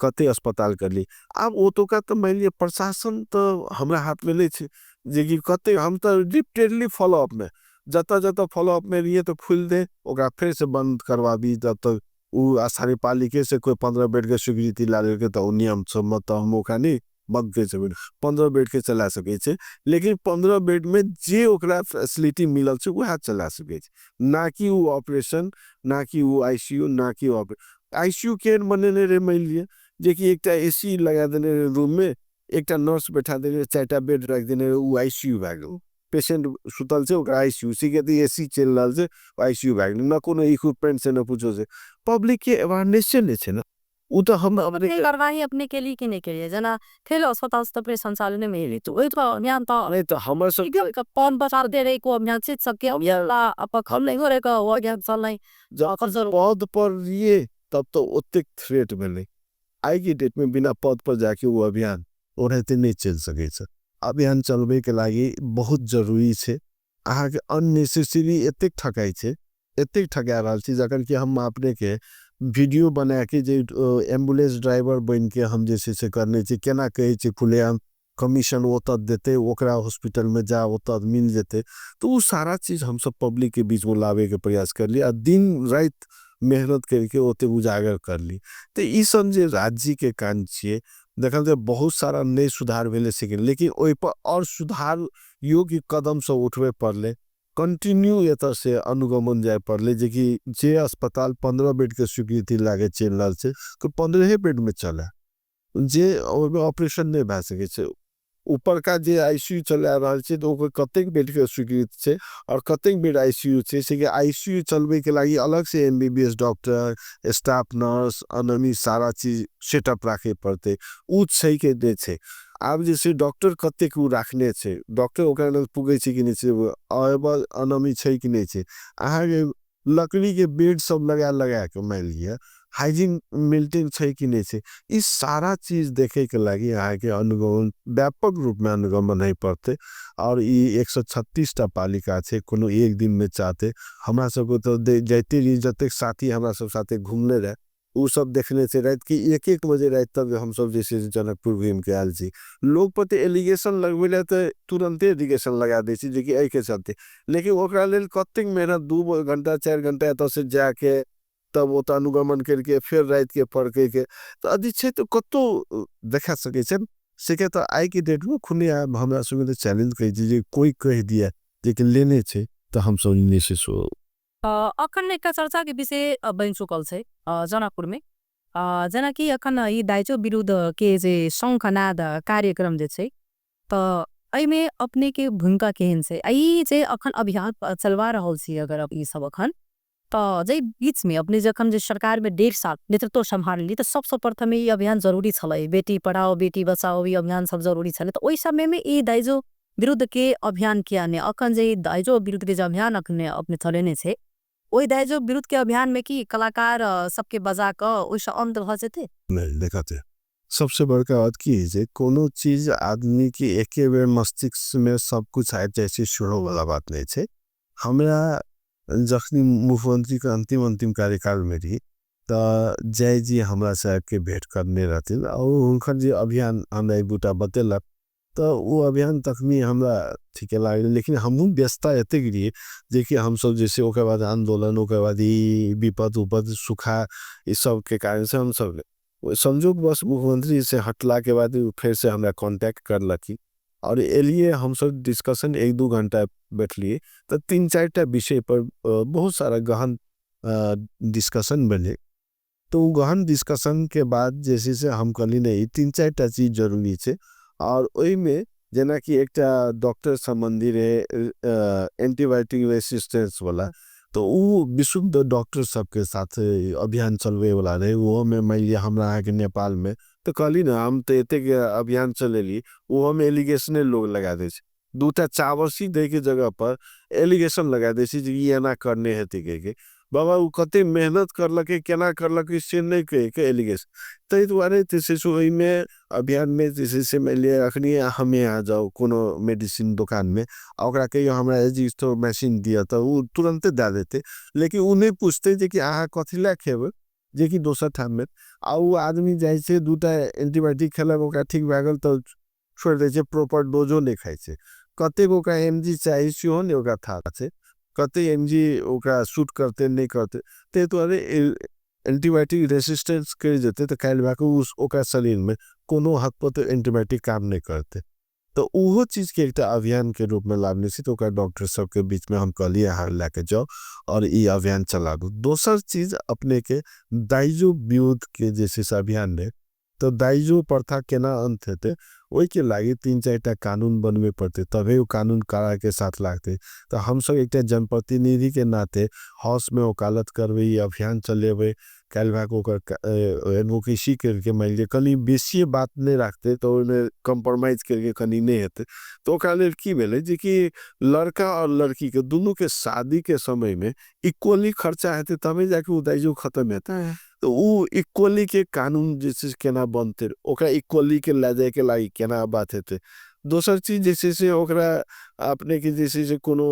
कते अस्पताल करली। आब ओतुका तऽ मानि लिअ प्रशासन तऽ हमरा हाथमे नहि छै, जेकि कते हम तऽ रिपीटेडली फॉलोअपमे जतऽ जतऽ फॉलोअपमे रहियै तऽ खोलि दे, ओकरा फेरसँ बन्द करबाबी। जब तक ओ स्थानीय पालिके से कोइ 15 बेडके स्वीकृति ला लेलकै तऽ ओ नियम सब तऽ हम ओकरा नहि बन्द करि सकै, 15 बेडके चला सकै छै, लेकिन 15 बेडमे जे ओकरा फैसिलिटी मिलल छै वएह चला सकै छै, ना कि ओ ऑपरेशन, ना कि ओ ICU, ना कि ओ ICU केहन बनेने रहै मानि लिअ, जेकि एकटा AC लगा देने रहै रूममे, एकटा नर्स बैठा देने, 4टा बेड राखि देने, ओ आईसीयू भए गेल। पेशेंट सुतल छै, ओकरा आईसीयू छै, तऽ एसी चलि रहल छै, आईसीयू भए गेल। न कोनो इक्विपमेंट छै, न कुछो छै। पब्लिक के अवेयरनेस नहि छै ने। ओ तऽ हम कारवाही अपने के लिए कि नहि केलिए, जेना फेर अस्पताल से तऽ संचालन में एली, तो ओहि तो अभियान तऽ नहि तऽ हमर सब कौन बचा दे रहे को अभियान से सबके अभियान ला अपन नहीं हो रहे का वो अभियान चल नहीं। जब पद पर रहिए तब तो ओतेक थ्रेट भेलै। आइ के डेट में बिना पद पर जाके वो अभियान ओनाहिते नहि चलि सकै छै। अभियान चलबै के लागि बहुत जरूरी छै। अहाँके अननेसेसरी एतेक ठकाइ छै, एतेक ठका रहल छै, जखन कि हम अपने के वीडियो बना के जे एम्बुलेंस ड्राइवर बन के हम जे छै से करने छी, केना कहै छै खुलेआम कमीशन ओतऽ देतै, ओकरा हॉस्पिटल में जा ओतऽ मिल जेतै, तऽ ओ सारा चीज हमसब पब्लिक के बीच में लाबे के प्रयास करली आ दिन राति मेहनत करके ओते उजागर करली। तऽ ई सब जे राज्य के काम छियै, देखल जाय बहुत सारा नहि सुधार भेलै से, लेकिन ओहि पर और सुधार योग्य कदम सब उठबे पड़लै, कंटिन्यू एतऽ से अनुगमन जाय पड़लै, जेकि जे अस्पताल 15 बेड के स्वीकृति लागे चलि रहल छै, तऽ 15 बेड में चलै, जे ओहिमे ऑपरेशन नहि भए सकै छै। ऊपरका जे आईसीयू चला रहल छै, तऽ ओकर कतेक बेड के स्वीकृति छै और कतेक बेड आईसीयू छै, से कि आईसीयू चलबै के लागि अलग से एमबीबीएस डॉक्टर, स्टाफ नर्स, अनमी सारा चीज सेटअप राखे पड़तै, उ छै के नहि छै। आब जे छै डॉक्टर कतेक उ राखने छै, डॉक्टर ओकरा लग पुगै छै कि नहि छै, अनमी छै कि नहि छै। अहाँके लकड़ी के बेड सब लगा लगा के मानि लिअ, हाइजीन मेंटेन छै कि नहि छै, ई सारा चीज देखे के लागि अहाँके अनुगमन व्यापक रूप में अनुगमन नहीं पड़तै। और ई 136टा पालिका छै, कोनो एक दिन में चाहते हमरा सबके तऽ जाइते रही, जतेक साथी हमरा सब साथे घूमने रहे उ सब देखने छै राति के 1-1 बजे राति तक हम सब जे छै जनकपुर घूमि के आयल छी। लोक प्रति एलिगेशन लगबै लए तऽ तुरन्ते एलिगेशन लगा दै छै जेकि एहिके चलते, लेकिन ओकरा लेल कतेक मेहनत, 2 घंटा 4 घंटा एतऽ से जाके तब ओतऽ अनुगमन करके फेर राति के फरके के तऽ अधिक छै, तऽ कतौ देखा सकै छै। से के तऽ आइ के डेट में खुले हमरा सबके तऽ चैलेंज कहै छै जे कोइ कहि दिया जेकि लेने छै तऽ हम सब लेने छै। सो अखन एकटा चर्चा के विषय बनि चुकल छै जनकपुर में, जेनाकि अखन ई दाइजो विरुद्ध के जे शंखनाद कार्यक्रम जे छै, तऽ एहिमे अपने के भूमिका केहन छै? ई जे अखन अभियान चलवा रहल छी अगर ई सब अखन, तऽ जे बीच में अपने जखन जे सरकार में 1.5 साल नेतृत्व सम्हारली, तऽ सबसँ प्रथम ई अभियान जरूरी छलै, बेटी पढ़ाओ बेटी बचाओ ई अभियान सब जरूरी छलै, तऽ ओहि समय में ई दाइजो विरुद्ध के अभियान किया ने? अखन जे दाइजो विरुद्ध के जे अभियान अखन अपने चलेने छै, ओहि दाइजो विरुद्ध के अभियान में की कलाकार सबके बजा कऽ ओहिसँ अन्त भऽ जेतै? नहीं, देखते सबसे बड़का बात की है जे कोनो चीज आदमी के एके बेर मस्तिष्क में सब कुछ आबि जाइ छै, शुरू वाला बात नहीं छै। हमरा जखनी मुख्यमंत्री के अंतिम अंतिम कार्यकाल में रही, तऽ जय जी हमरा साहब के भेंट करने रहथिन और हुनकर जे अभियान हमरा एक दूटा बतेलक, तऽ ओ अभियान तखनी हमरा ठीके लागल, लेकिन हमहूँ व्यस्तता एतेक रहियै जेकि हमसब जे छै ओकर बाद आंदोलन, ओकर बाद ई विपद उपद सुखा ई सब के कारण से हमसब संजोग बस मुख्यमंत्री से हटला के बाद फिर से हमरा कॉन्टैक्ट करलखिन और एलिए हमसब डिस्कशन 1-2 घंटा बैठलिए, तऽ 3-4टा विषय पर बहुत सारा गहन डिस्कशन भेलै। तो उ गहन डिस्कशन के बाद जैसे से हम कहली नहीं 3-4टा चीज जरूरी छै। और ओहिमे जेनाकि एकटा डॉक्टर संबंधी रहे एंटीबायोटिक रेसिस्टेंस वाला, तो उ विशुद्ध डॉक्टर सबके साथ अभियान चलबे वाला रहे। ओहो में मान लिअ हमरा अहाँके नेपाल में तो कहली ना हम तो एतेक अभियान चलेली, ओहो में एलिगेशने लोग लगा दै छै, 2टा चावसी दै के जगह पर एलिगेशन लगा दै छै जे ई एना करने हेतै कहिके। बाबा उ कते मेहनत करलकै केना करलकै से नहि कहिके एलिगेशन। ताहि दुआरे जे छै से ओहिमे अभियान में जे छै से मानि लिअ अखनी हम यहाँ जाउ कोनो मेडिसिन दोकान में आ ओकरा कहियौ हमरा एजिथ्रोमाइसिन दिअ तऽ उ तुरन्ते दए देतै, लेकिन उ नहि पुछतै जे कि अहाँ कथी लए खेबै, जेकि दोसर ठाममे। आ उ आदमी जाइ छै 2टा एंटीबायोटिक खेलक ओकरा ठीक भए गेल तऽ छोड़ि दै छै, प्रॉपर डोजो नहि खाइ छै। कतेक ओकरा एम जी चाही सेहो नहि ओकरा थाह छै, कतेक एम जी ओकरा सूट करतै नहि करतै। ताहि दुआरे एंटीबायोटिक रेसिस्टेंस करि जेतै तऽ काल्हि भए कऽ ओकरा शरीरमे कोनो हद पर तऽ एंटीबायोटिक काम नहि करतै। तऽ ओहो चीजके एकटा अभियानके रूपमे लाबने छी, तऽ ओकरा डॉक्टर सबके बीचमे हम कहलियै अहाँ लए कऽ जाउ और ई अभियान चलाबू। दोसर चीज अपने के दाइजो विरुद्धके जे छै से अभियान रहै, तऽ तऽ दाइजो प्रथा केना अन्त हेतै, ओहिके लागि 3-4टा कानून बनबे पड़तै, तबे ओ कानून के साथ लागतै। तऽ हमसब एकटा जनप्रतिनिधि के नाते हाउस में वकालत करबै, ई अभियान चलेबै, काल्हि भए कऽ ओकर एडवोकेसी करके मानि लिअ कनि बेसिए बात नहि राखतै तऽ ओहिमे कम्प्रोमाइज करके कनि नहि हेतै। तऽ ओकरा लेल की भेलै जेकि लड़का आओर लड़की के दुनू के शादी के समय में इक्वली खर्चा हेतै तबे जाके ओ दाइजो खत्म हेतै। तऽ ओ इक्वली के कानून जे छै केना बनतै, ओकरा इक्वली के लए जायके लागि केना बात हेतै। दोसर चीज जे छै से ओकरा अपने के जे छै से कोनो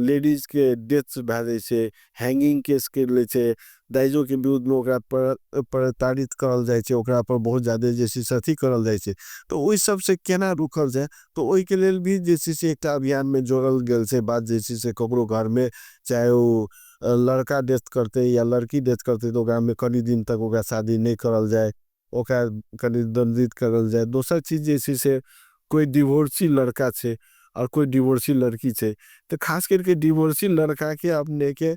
लेडीज के डेथ भए जाइ छै, हैंगिंग केस करि लै छै, दाइजो के विरुद्ध में ओकरा प्रताड़ित करल जाइ छै, ओकरा पर बहुत ज्यादा जे छै से अथी करल जाइ छै। तऽ ओहि सबसँ केना रुकल जाय, तऽ ओहिके लेल भी जे छै से एकटा अभियान में जोड़ल गेल छै बात, जे छै से ककरो घर में चाहे ओ लड़का डेथ करतै या लड़की डेथ करतै तऽ ओकरा में कनि दिन तक ओकरा शादी नहि करल जाय, ओकरा कनि दण्डित करल जाय। दोसर चीज जे छै से कोइ डिवोर्सी लड़का छै और कोइ डिवोर्सी लड़की छै, तऽ खास करके डिवोर्सी लड़का के अपने के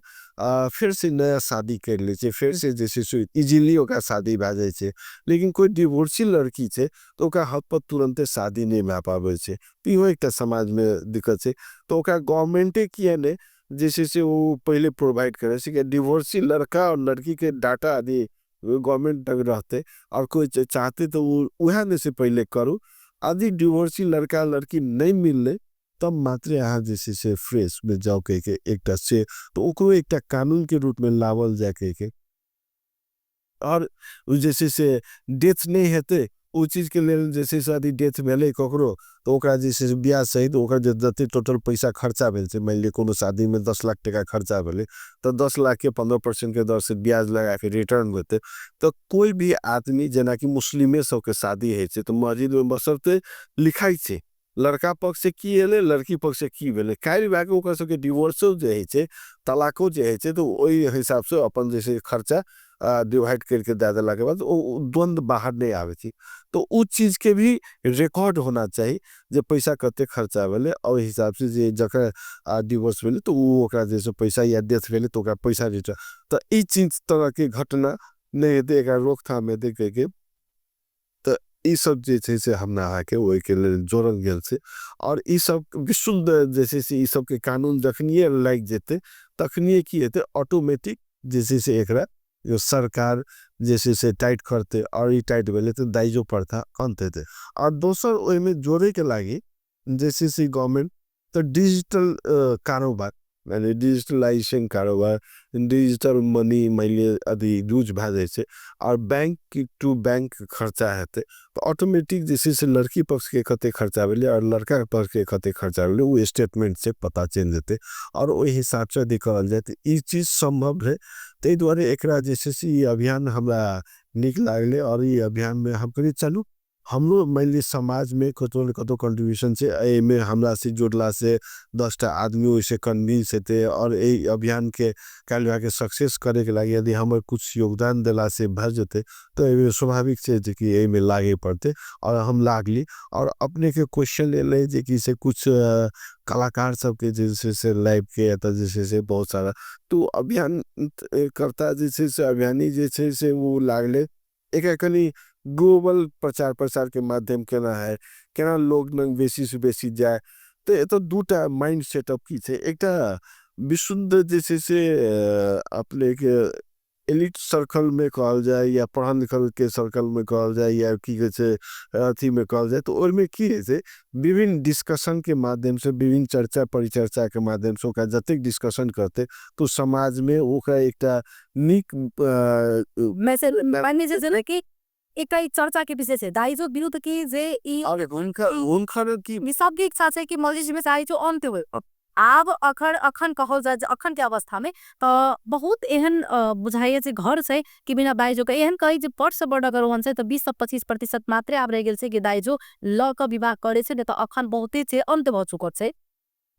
फिर से नया शादी कर लै छै, फिर से जे छै से इजीली ओकरा शादी भए जाइ छै। लेकिन कोइ डिवोर्सी लड़की छै तऽ ओकरा हक पर तुरन्ते शादी नहि भए पाबै छै, इहो एकटा समाज में दिक्कत छै। तऽ ओकरा गवर्नमेंटे किए नहि जे छै से ओ पहिले प्रोवाइड करै छै कि डिवोर्सी लड़का और लड़की के डाटा आदि गवर्नमेंट तक रहतै, और कोइ चाहतै तऽ ओ उएह में से पहिले करू। यदि डिवोर्सी लड़का लड़की नहि मिललै तब मात्रे अहाँ जे छै से फ्रेश में जाउ कहिके एकटा से, तऽ ओकरो एकटा कानून के रूप में लावल जाय कहिके। और ओ जे छै से डेथ नहि हेतै ओ चीज के लेल, जे छै से यदि डेथ भेलै ककरो तऽ ओकरा जे छै से ब्याह सहित ओकर जे जते टोटल पैसा खर्चा भेल छै, मानि लिअ कोनो शादी में 10 लाख टका खर्चा भेलै तऽ 10 लाख के 15% के दर से ब्याज लगा के रिटर्न हेतै। तऽ कोइ भी आदमी जेनाकि मुस्लिमे सबके शादी होइ छै तऽ मस्जिद में बसरते लिखाइ छै लड़का पक्ष से की एलै, लड़की पक्ष से की भेलै, काल्हि भए कऽ ओकर सबके डिवोर्सो जे होइ छै, तलाको जे होइ छै, तऽ ओहि हिसाबसँ अपन जे छै खर्चा डिवाइड करके दए देलाके बाद ओ द्वन्द्व बाहर नहि आबै छै। तऽ ओ चीजके भी रिकॉर्ड होना चाही जे पैसा कते खर्चा भेलै, ओहि हिसाबसँ जे जकर डिवोर्स भेलै तऽ ओ ओकरा जे छै पैसा, या डेथ भेलै तऽ ओकरा पैसा रिटर्न। तऽ ई चीज तरहके घटना नहि हेतै, एकरा रोकथाम हेतै कहिके तऽ ई सब जे छै से हमरा अहाँके ओहिके लेल जोड़ल गेल छै। आओर ई सब विशुद्ध जे छै से ई सबके कानून जखनिये लागि जेतै तखनिये की हेतै, ऑटोमेटिक जे छै से एकरा सरकार जे छै से टाइट करतै, आओर ई टाइट भेलै तऽ दाइजो प्रथा अन्त हेतै। आओर दोसर ओहिमे जोड़ैके लागि जे छै से गवर्नमेंट तऽ डिजिटल कारोबार, यानी डिजिटलाइजेशन कारोबार, डिजिटल मनी मानि लिअ अभी यूज भए जाइ छै आओर बैंक टू बैंक खर्चा हेतै तऽ ऑटोमेटिक जे छै से लड़की पक्षके कते खर्चा भेलै आओर लड़का पक्षके कते खर्चा भेलै ओ स्टेटमेंट से पता चलि जेतै, आओर ओहि हिसाबसँ यदि करल जाय तऽ ई चीज सम्भव भेलै। ताहि दुआरे एकरा जे छै से ई अभियान हमरा नीक लागलै, आओर ई अभियानमे हम कहलियै चलू हमरो मानि लिअ समाजमे कतहु ने कतहु कन्ट्रीब्यूशन छै, एहिमे हमरासँ जुड़लासँ 10टा आदमी ओहिसँ कन्विन्स हेतै, आओर एहि अभियानके काल्हि भए कऽ सक्सेस करैके लागि यदि हमर कुछ योगदान देलासँ भए जेतै तऽ एहिमे स्वाभाविक छै जेकि एहिमे लागे पड़तै, आओर हम लागली। आओर अपनेके क्वेश्चन एलै जेकि से कुछ कलाकार सबके जे छै से लाइफके एतऽ जे छै से बहुत सारा तऽ ओ अभियान करता जे छै से अभियानी जे छै से ओ लागलै। एकरा कनि ग्लोबल प्रचार प्रसारके माध्यम केना है, केना लोग लग बेसीसँ बेसी जाय, तऽ एतऽ दूटा माइंड सेटअप की छै, एकटा विशुद्ध जे छै से अपनेके एलिट सर्कलमे कहल जाय या पढ़ल लिखल के सर्कलमे कहल जाय या की कहै छै अथीमे कहल जाय, तऽ ओहिमे की होइ छै विभिन्न डिस्कशनके माध्यमसँ, विभिन्न चर्चा परिचर्चाके माध्यमसँ ओकरा जतेक डिस्कशन करतै तऽ समाजमे ओकरा एकटा नीक मैसेज मानि जे छै कि एकटा ई चर्चा के विषय छै दाइजो विरुद्ध के जे ई अरे हुनकर की सबके इच्छा छै कि मस्जिद में दाइजो अन्त होय। आब अखन कहल जाय जे अखन के अवस्था में तऽ बहुत एहन बुझाइए जे घर छै कि बिना दाइजो के, एहन कही जे बड़ से बड़ अगर ओहन छै तऽ 20 से 25% मात्रे आब रहि गेल छै कि दाइजो लऽ कऽ विवाह करे छै, नहि तऽ अखन बहुते छै अन्त भऽ चुकल छै।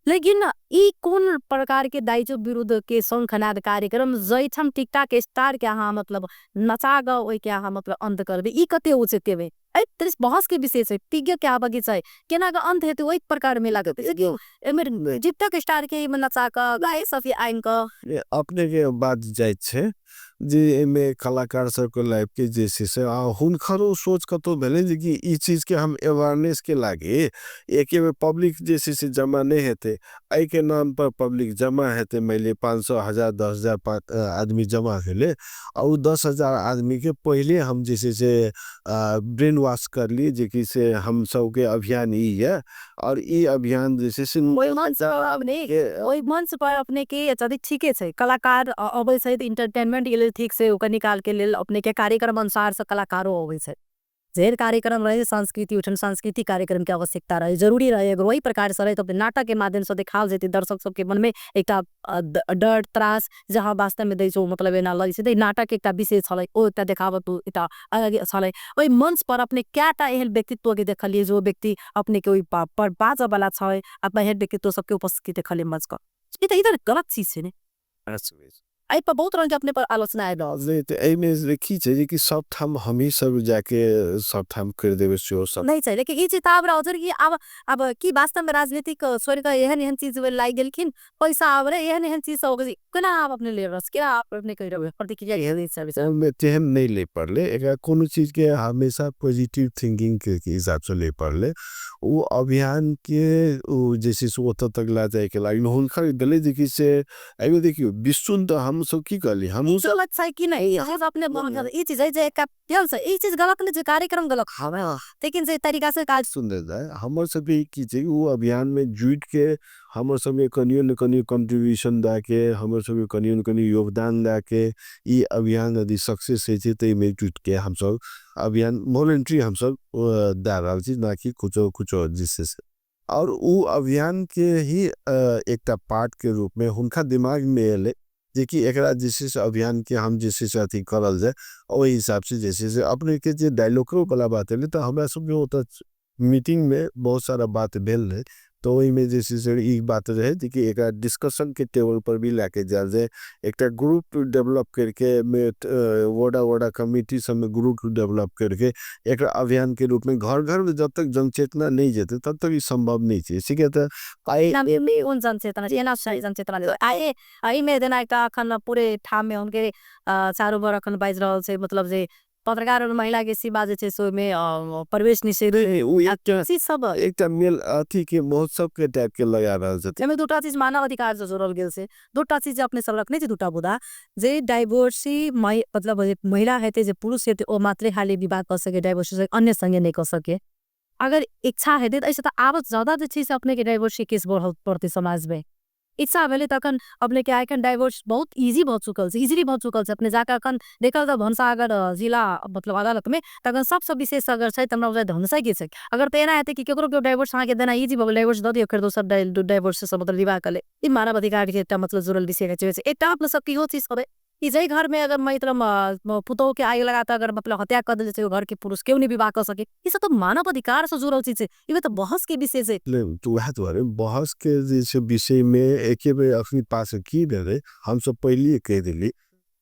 लेकिन ई कोन प्रकार के दाइजो विरुद्ध के शंखनाद कार्यक्रम जैठाम टिकटॉक स्टार के अहाँ मतलब नचा कऽ ओहि के अहाँ मतलब अन्त करबै, ई कते उचित हेबै? एहि बहस के विषय छै, विज्ञ के आबऽ के छै, केना के अंत हेतै ओहि प्रकार में लागत। एहिमे टिकटॉक स्टार के नचा कऽ गाय सब आनि कऽ अपने के बात जाइ छै जे एहिमे कलाकार सबके लाइफ के जे छै से हुनकरो सोच कतौ भेलै जे कि ई चीज के हम अवेयरनेस के लागे एके बेर पब्लिक जे छै से जमा नहि हेतै, एहि के नाम पर पब्लिक जमा हेतै। मानि लिअ 500 1000 10,000 आदमी जमा भेलै आ ओ 10,000 आदमी के पहिले हम जे छै से ब्रेन वॉश करली जे कि से हम सबके अभियान ई है और ई अभियान जे छै से ओहि मंच पर अपने के यदि ठीके छै कलाकार अबै छै तऽ इंटरटेनमेंट के लेल ठीक छै, ओकर निकाल के लेल अपने के कार्यक्रम अनुसार से कलाकारो अबै छै। जेहन कार्यक्रम रहे सांस्कृतिक उठन सांस्कृतिक कार्यक्रम के आवश्यकता रहे, जरूरी रहे, अगर वही प्रकार से रहे तो नाटक के माध्यम से देखाओल जेतै दर्शक सबके मन में एकटा डर त्रास जहाँ वास्तव में दै छै मतलब एना लगै छै। नाटक एकटा विशेष छलै, ओ एकटा देखावत एकटा अलग छलै। ओहि मंच पर अपने कएटा एहन व्यक्तित्व के देखलियै जो व्यक्ति अपने के ओहि पर बाजऽ वाला छै, अपना एहन व्यक्तित्व सबके उपस्थिति देखलियै मंच पर? ई तऽ गलत चीज छै ने। एहि पर बहुत रंग के अपने पर आलोचना आबि रहल छै। तऽ एहिमे की छै जे कि सब ठाम हमही सब जाके सब ठाम करि देबै सेहो सब नहि छै, लेकिन ई चीज तऽ आब रहल छै कि आब की वास्तव में राजनीतिक छोड़ि कऽ एहन एहन चीज लागि गेलखिन, पैसा आब रहे एहन एहन चीज सब केना आब अपने ले रहल केना आप अपने कहि रहबै प्रतिक्रिया एहन तेहन नहि ले पड़लै। एकरा कोनो चीज के हमेशा पॉजिटिव थिंकिंग के हिसाब से ले पड़लै। ओ अभियान के ओ जे छै से ओतऽ तक ला जायके लागि हुनकर भेलै जे कि से एहिमे देखियौ विश्वन तऽ हमसब की कहली हमहूँ गलत छै कि नहि अपने ई चीज है जे ई चीज गलत नहि छै, कार्यक्रम गलत हवे, लेकिन जे तरीका से काज सुन्दर जाय हमर सबके की छै ओ अभियान में जुट के हमर सबके कनियो न कनियो कंट्रीब्यूशन दए के, हमर सबके कनियो न कनियो योगदान दए के ई अभियान यदि सक्सेस होइ छै तऽ एहिमे जुट के हमसब अभियान वॉलेंट्री हमसब दए रहल छी, ना कि कुछो कुछो जिससे से। और उ अभियान के ही एकटा पार्ट के रूप में हुनका दिमाग में एलै जे कि एकरा जे छै से अभियान के हम जे छै से अथी करल जाय। ओहि हिसाब से जे छै से अपने के जे डायलॉगो वाला बात एलै तऽ हमरा सबके ओतऽ मीटिंग में बहुत सारा बात भेल रहै, तऽ ओहिमे जे छै से ई बात रहै कि एकरा डिस्कशन के टेबल पर भी लए के जायल जाय, एकटा ग्रुप डेवलप करके वोडा वोडा कमिटी सबमे ग्रुप डेवलप करके एकरा अभियान के रूप में घर घर में जब तक जनचेतना नहि जेतै तब तक ई सम्भव नहि छै। इसीके तऽ आइ जनचेतना एना जनचेतना आइ एहिमे जेना एकटा अखन पूरे ठाम में हुनके चारू बर अखन बाजि रहल छै, मतलब जे पत्रकार और महिला के सीमा जे छै से ओहिमे प्रवेश निषेध सब एकटा मेल अथी के महोत्सव के टाइप के लगा रहल छथिन। एहिमे दूटा चीज मानव अधिकार से जोड़ल गेल छै, दूटा चीज अपने सब रखने छै, दूटा मुद्दा जे डाइवोर्सी मतलब महिला हेतै जे पुरुष हेतै ओ मात्रे खाली विवाह कऽ सके, डाइवोर्सी अन्य संगे नहि कऽ सके। अगर इच्छा हेतै तऽ एहिसँ तऽ आब ज्यादा जे छै से अपने के डाइवोर्सी केस बढ़ल पड़तै समाज में। इच्छा भेलै तखन अपने के आइखन डाइवोर्स बहुत इजी भऽ चुकल छै, इजीली भऽ चुकल छै। अपने जाकऽ अखन देखल तऽ धनुषा अगर जिला मतलब अदालत में तखन सबसँ विशेष अगर छै तऽ हमरा बुझाइ धनुषा के छै। अगर तऽ एना हेतै कि केकरो केओ डाइवोर्स अहाँके देना इजी भऽ गेल, डाइवोर्स दऽ दियौ फेर दोसर डाइवोर्स से मतलब विवाह कऽ ले, ई मानव अधिकार के एकटा मतलब जुड़ल विषय छै। एकटा अपना सबके इहो चीज कहबै कि जाहि घर में अगर मतलब पुतोह के आगि लगा कऽ अगर मतलब हत्या कऽ देल जेतै ओ घर के पुरुष केओ नहि विवाह कऽ सके, ई सब तऽ मानव अधिकार से जुड़ल चीज छै, ई तऽ बहस के विषय छै। तऽ वएह दुआरे बहस के जे छै विषय में एके बेर अखनी पास की भेलै, हमसब पहिलिये कहि देली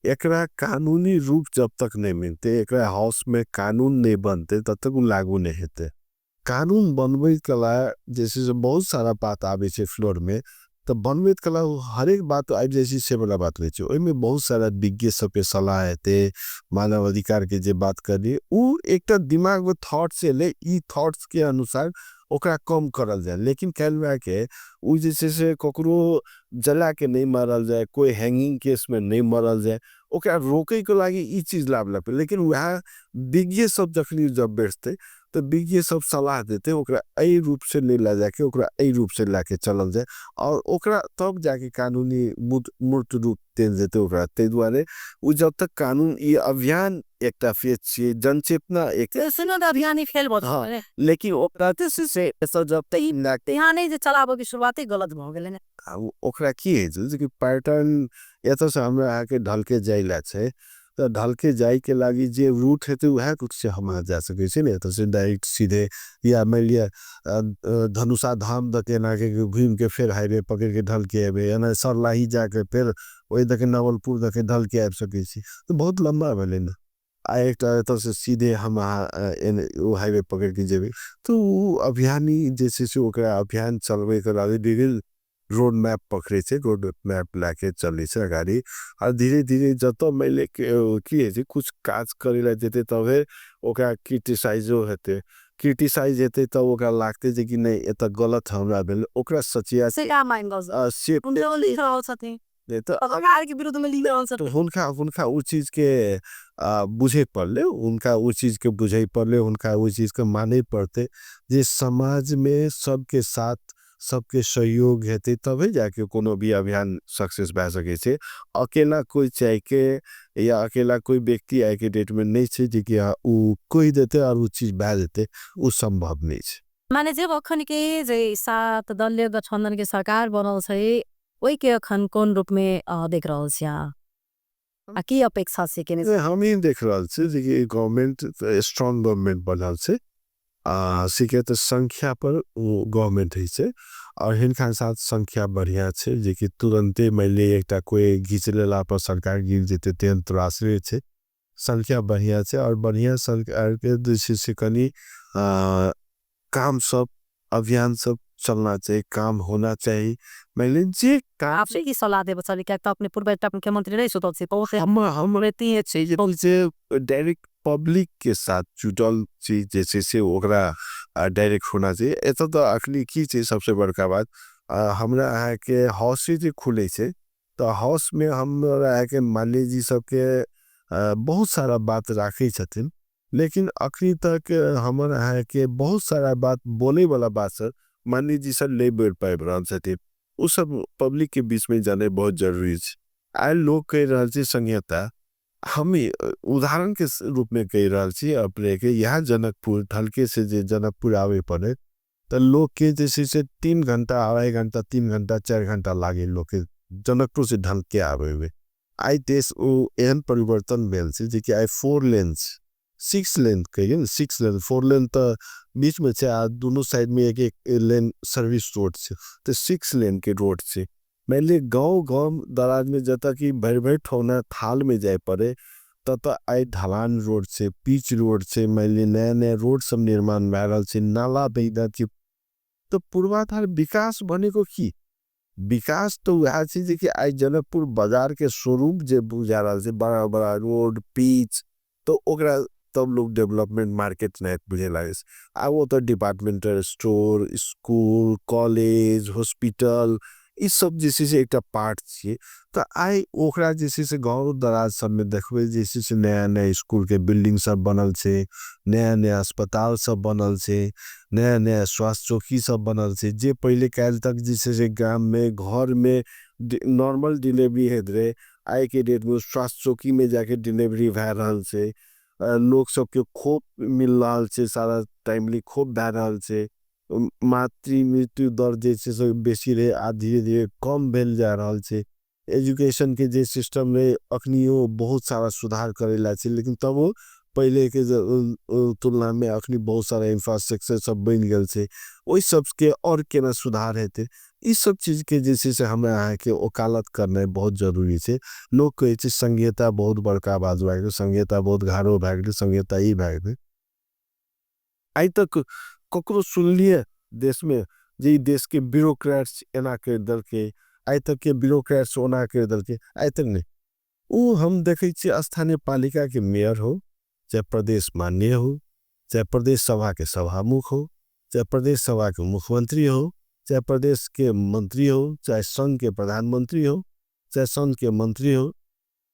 एकरा कानूनी रूप जब तक नहि मिलतै, एकरा हाउस में कानून नहि बनतै तब तक ओ लागू नहि हेतै। कानून बनबै कला जे छै से बहुत सारा बात आबै छै फ्लोर में, तऽ बनबैत कला हरेक बात आबि जाइ छै से वाला बात नहि छै। ओहिमे बहुत सारा विज्ञ सबके सलाह हेतै, मानव अधिकार के जे बात करी ओ एकटा दिमाग में थॉट्स एलै, ई थॉट्स के अनुसार ओकरा कम करल जाय। लेकिन काल्हि के ओ जे छै से ककरो जला के नहि मारल जाय, कोई हैंगिंग केस में नहि मारल जाय, ओकरा रोकै के लागि ई चीज लाभ लगतै। लेकिन वएह विज्ञ सब जखनी जब बैठतै तऽ विज्ञ सब सलाह देतै ओकरा एहि रूप से नहि ला जाके ओकरा एहि रूप से लाके चलल जाय और ओकरा तब जाके कानूनी मूर्त रूप देल जेतै ओकरा। ताहि दुआरे ओ जब तक कानून ई अभियान एकटा फेज छियै, जनचेतना एक अभियान ही फेल भऽ हँ, लेकिन ओकरा से जब तक यहाँ नहि जे चलाबऽ के शुरुआते गलत भऽ गेलै ने। ओकरा की होइ छै कि पैटर्न एतऽसँ हमरा अहाँके ढलके जाइ लए छै तऽ ढलके जाइके लागि जे रूट हेतै उएह रूटसँ हम अहाँ जा सकै छियै ने। एतऽसँ डायरेक्ट सीधे या मानि लिअ धनुषा धाम दऽ के एनाके घुमिके फेर हाईवे पकड़िके ढलके एबै, एना सरलाही जाके फेर ओहि दऽके नवलपुर दऽके ढलके आबि सकै छी, तऽ बहुत लम्बा भेलै ने। आ एकटा एतऽ से सीधे हम अहाँ ओ हाईवे पकड़ के जेबै, तऽ ओ अभियानी जे छै से ओकरा अभियान चलबैके लागि विभिन्न रोड मैप पकड़ै छै, रोड मैप लए चलै छै अगाडि। आ धीरे धीरे जतऽ मैले की होइ छै, कुछ काज करै ला जेतै तबे ओकरा क्रिटिसाइजो हेतै, क्रिटिसाइज हेतै तब ओकरा लागतै जे कि नहि एतऽ गलत हमरा भेल, ओकरा सचिया से का माइन से लिख रहल छथिन के विरुद्ध में लिख रहल छथिन। हुनका हुनका उ चीज के बुझे पड़ले, हुनका उ चीज के बुझे पड़ले, हुनका उ चीज के माने पड़ते जे समाज में सबके साथ सबके सहयोग हेतै तबे जाके कोनो भी अभियान सक्सेस भए सकै छै। अकेला कोइ चाहे के या अकेला कोइ व्यक्ति आइ के डेट में नहि छै जे कि उ कहि देतै और उ चीज भए जेतै, उ सम्भव नहि छै। माने जे अखन के जे सात दलीय गठबंधन के सरकार बनल छै, ओहि के अखन कोन रूप में देख रहल छी आ की अपेक्षा छै केने? हम ही देख रहल छी जे कि गवर्नमेंट स्ट्रॉन्ग गवर्नमेंट बनल छै, आ से तऽ संख्या पर ओ गवर्नमेंट होइ छै और हिनका साथ संख्या बढ़िया छै जे कि तुरन्ते मानि एकटा कोइ घीच लेला पर सरकार गिर जेतै तेहन त्रासरी छै। संख्या बढ़िया छै और बढ़िया सरकार के जे छै से कनि काम सब अभियान सब चलना चाहिए, काम होना चाहिए। मानि जे काम आपसे की सलाह देब चली, कियाक तऽ अपने पूर्व एकटा मुख्यमंत्री रहि चुकल छी। हम छै जे डायरेक्ट पब्लिक के साथ जुटल चीज जे छै से ओकरा डायरेक्ट होना चाहिए। एतऽ तऽ अखनी की छै, सबसे बड़का बात हमरा अहाँके हाउस जे खुलै छै तऽ हाउस में हमरा अहाँके मान्य जी सबके बहुत सारा बात राखै छथिन, लेकिन अखनी तक हमर अहाँके बहुत सारा बात बोले वाला बात सर मान्य जी सब नहि बोल पाबि रहल छथिन। ओ सब पब्लिक के बीच में जानै बहुत जरूरी छै। आइ लोग कहि रहल छै संहिता, हम उदाहरण के रूप में कहि रहल छी अपने के, यहाँ जनकपुर ढलके से जे जनकपुर आबे पड़े तऽ लोग के जे छै से 3 घंटा 2.5 घंटा 3 घंटा 4 घंटा लागे लोग के जनकपुर से ढलके आबे में। आइ देश ओ एहन परिवर्तन भेल छै जे कि आइ 4 लेन 6 लेन कहिए ने, 6 लेन 4 लेन तऽ बीच में छै आ दुनू साइड में एक एक लेन सर्विस रोड छै, तऽ 6 लेन के रोड छै। मानि लिअ गाँव गाँव दराज में जतऽ कि भरि भरि ठौना थाल में जाय पड़े ततऽ आइ ढलान रोड छै, पीच रोड छै, मानि लिअ नया नया रोड सब निर्माण भए रहल छै, नाला बहि छै। तऽ पूर्वाधार विकास बनेको की विकास तऽ वएह छै जे कि आइ जनकपुर बाजार के स्वरूप जे बुझा रहल छै, बड़ा बड़ा रोड पीच, तऽ ओकरा तब लोग डेवलपमेंट मार्केट नहि बुझे लागै छै। आब ओतऽ departmental store, school, college, hospital ई सब जे छै से एकटा पार्ट छियै। तऽ आइ ओकरा जे छै से गाँव दराज सबमे देखबै जे छै से नया नया स्कूल के बिल्डिंग सब बनल छै, नया नया अस्पताल सब बनल छै, नया नया स्वास्थ्य चौकी सब बनल छै। जे पहिले काल्हि तक जे छै से गाम में घर में नॉर्मल डिलीवरी होइत रहै, आइ के डेट में स्वास्थ्य चौकी में जाके डिलीवरी भए रहल छै। लोक सबके खोप मिल रहल छै, सारा टाइमली खोप भए रहल छै। मातृ मृत्यु दर जे छै से बेसी रहै, आ धीरे धीरे कम भेल जा रहल छै। एजुकेशन के जे सिस्टम रहै अखनियो बहुत सारा सुधार करै ला छै, लेकिन तब ओ पहिले के तुलना में अखनी बहुत सारा इंफ्रास्ट्रक्चर सब बनि गेल छै, ओहि सबके और केना सुधार हेतै, ई सब चीज के जे छै से हमरा अहाँके वकालत करनाइ बहुत जरूरी छै। लोक कहै छै संघीयता बहुत बड़का बात भए गेलै, संघीयता बहुत घारो भए गेलै, संघीयता ई भए गेलै। आइ तक ककरो सुनलियै देश में जे ई देश के ब्यूरोक्रेट्स एना करि देलकै, आइ तक के ब्यूरोक्रेट्स ओना करि देलकै, आइ तक नहि। ओ हम देखै छियै स्थानीय पालिका के मेयर हो, चाहे प्रदेश मान्य हो, चाहे प्रदेश सभा के सभामुख हो, चाहे प्रदेश सभा के मुख्यमंत्री हो, चाहे प्रदेश के मंत्री हो, चाहे संघ के प्रधानमंत्री हो, चाहे संघ के मंत्री हो,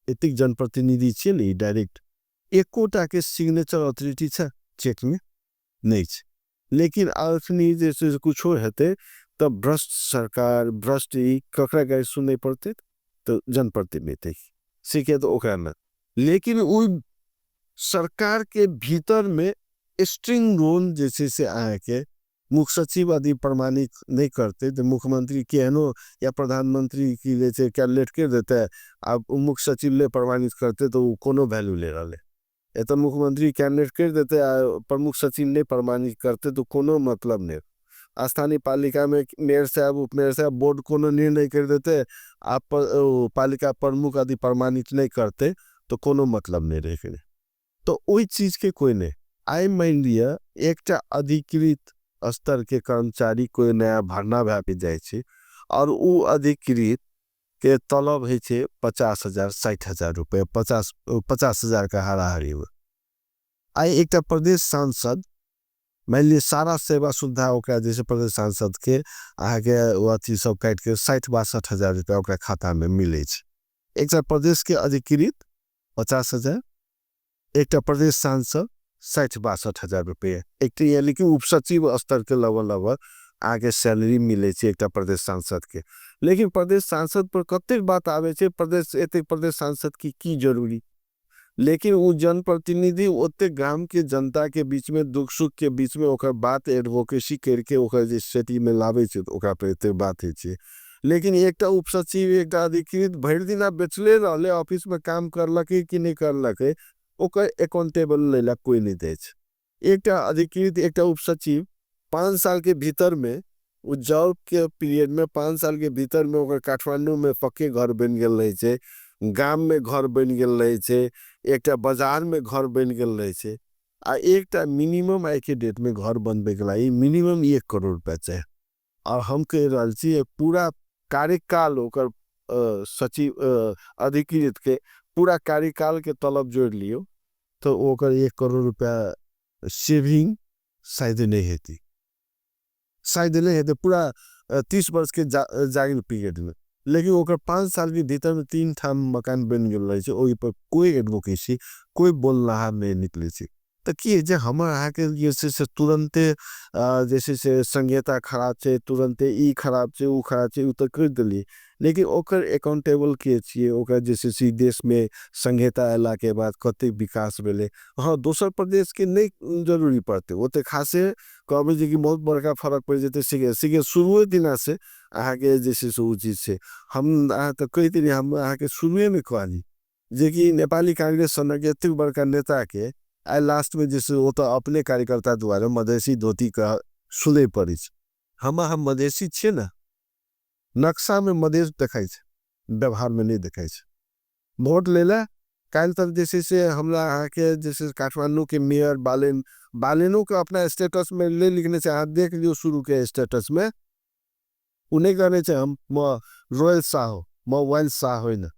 एतेक जनप्रतिनिधि छियै ने ई डायरेक्ट एकोटा के सिग्नेचर अथॉरिटी छै चेक में नहि छै। लेकिन अखनी जे छै से कुछो हेतै तऽ भ्रष्ट सरकार भ्रष्ट ई ककरा गारि सुनै पड़तै तऽ जनप्रतिनिधि से किया तऽ ओकरा ने। लेकिन ओहि सरकार के भीतर में स्ट्रिंग रोल जे छै से अहाँके मुख्य सचिव आदि प्रमाणित नहि करतै तऽ मुख्यमंत्री केहनो या प्रधानमंत्री की जे छै कैबिनेट करि देतै, आ मुख्य सचिव नहि प्रमाणित करतै तऽ ओ कोनो वैल्यू नहि रहलै। एतऽ मुख्यमंत्री कैबिनेट करि देतै आ प्रमुख सचिव नहि प्रमाणित करतै तऽ कोनो मतलब नहि। स्थानीय पालिका में मेयर साहब उपमेयर साहब बोर्ड कोनो निर्णय करि देतै आ पालिका प्रमुख आदि प्रमाणित नहि करतै तऽ कोनो मतलब नहि रहि गेलै। तऽ ओहि चीजके कोइ नहि। आइ मानि लिअ एकटा अधिकृत स्तरके कर्मचारी कोइ नया भर्ना भए जाइ छै आओर उ अधिकृत के तलब होइ छै 50,000 60,000 रुपैआ, 50,000 के हाराहारीमे। आइ एकटा प्रदेश सांसद मानि लिअ सारा सेवा सुविधा ओकरा जे छै प्रदेश सांसदके अहाँके अथी सब काटिके 60-62 हजार रुपैआ ओकरा खातामे मिलै छै। एकटा प्रदेशके अधिकृत 50,000, एकटा प्रदेश सांसद 60-62 हजार रुपैआ, एकटा यानी कि उपसचिव स्तरके लगभग लगभग अहाँके सैलरी मिलै छै एकटा प्रदेश सांसदके। लेकिन प्रदेश सांसद पर कतेक बात आबै छै, प्रदेश एतेक प्रदेश सांसद की जरूरी, लेकिन ओ जनप्रतिनिधि ओतेक गामके जनताके बीचमे दुख सुख के बीचमे ओकर बात एडवोकेसी करके ओकर जे स्थितिमे लाबै छै तऽ ओकरा पर एतेक बात होइ छै। लेकिन एकटा उपसचिव एकटा अधिकृत भरि दिना बेचले रहले ऑफिसमे काम करलकै कि नहि करलकै ओकर अकाउंटेबल लै कोइ नहि दै छै। एकटा अधिकृत एकटा उपसचिव 5 साल के भीतर में ओ जॉब के पीरियड में 5 साल के भीतर में ओकर काठमांडू में पक्के घर बनि गेल रहै छै, गाम में घर बनि गेल रहै छै, एकटा बाजार में घर बनि गेल रहै छै। आ एकटा मिनिमम आइ के डेट में घर बनबैके लागि मिनिमम 1 करोड़ रुपया चाही। और हम कहि रहल छी पूरा कार्यकाल ओकर सचिव अधिकृत के पूरा कार्यकाल के तलब जोड़ि लियौ तऽ ओकर 1 करोड़ रुपया सेविंग शायद नहि हेतै, शायद नहि हेतै पूरा 30 वर्ष के जागिर पीरियड में। लेकिन ओकर 5 साल के भीतर में 3 ठाम मकान बनि गेल रहै छै, ओहि पर कोइ एडवोकेसी कोइ बोलनाहार नहि निकलै छै। तऽ की होइ छै हमर अहाँके जे छै से तुरन्ते जे छै से संहिता खराब छै, तुरन्ते ई खराब छै ओ खराब छै, ओ तऽ कहि देलियै, लेकिन ओकर अकाउंटेबल के छियै, ओकर जे छै से देशमे संहिता अयलाके बाद कतेक विकास भेलै। हँ, दोसर प्रदेशके नहि जरूरी पड़तै, ओते खासे कहबै जे कि बहुत बड़का फरक पड़ि जेतै, सीखे शुरुए दिनासँ अहाँके जे छै से ओ चीज छै। हम अहाँ तऽ कहि देलियै, हम अहाँके शुरुएमे कहली जेकि नेपाली कांग्रेस सनक एतेक बड़का नेताके आइ लास्टमे जे छै ओ तऽ अपने कार्यकर्ता द्वारा मधेसी धोतीके सुनै पड़ै छै। हम अहाँ मधेसी छियै ने, नक्शामे मधेस देखाइ छै, व्यवहारमे नहि देखाइ छै। वोट लै लए काल्हि तक जे छै से हमरा अहाँके जे छै काठमाण्डूके मेयर बालेन, बालेनोके अपना स्टेटसमे नहि लिखने छै, अहाँ देख लियौ शुरूके स्टेटसमे ओ नहि कहने छै हम म रोयल शाह हो, म वाइल शाह होइन।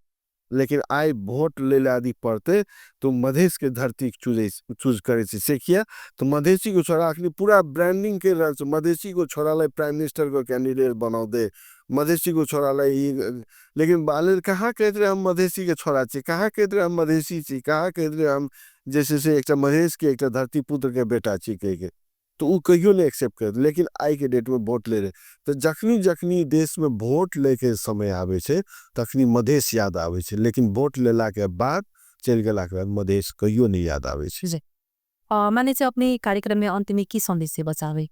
लेकिन आइ वोट लै लए यदि पड़तै तऽ मधेसके धरती चूज करै छै। से किया तऽ मधेसीको छोरा अखनी पूरा ब्रांडिंग करि रहल छै, मधेसीको छोरालाई प्राइम मिनिस्टरको कैंडिडेट बनाउ दे, मधेसीको छोरालाई ई। लेकिन बालेन कहाँ कहैत रहे हम मधेसीके छोरा छी, कहाँ कहैत रहे हम मधेसी छी, कहाँ कहैत रहे हम जे छै से एकटा मधेसके एकटा धरती पुत्रके बेटा छी कहिके, तऽ ओ कहियो नहि एक्सेप्ट करत। लेकिन आइके डेटमे वोट लै रहै तऽ जखनी जखनी देशमे वोट लैके समय आबै छै तखनी मधेस याद आबै छै, लेकिन वोट लेलाके बाद चलि गेलाके बाद मधेस कहियो नहि याद आबै छै। माने चाहिँ अपने कार्यक्रममे अन्तिममे की सन्देश चाहिँ बचाबै?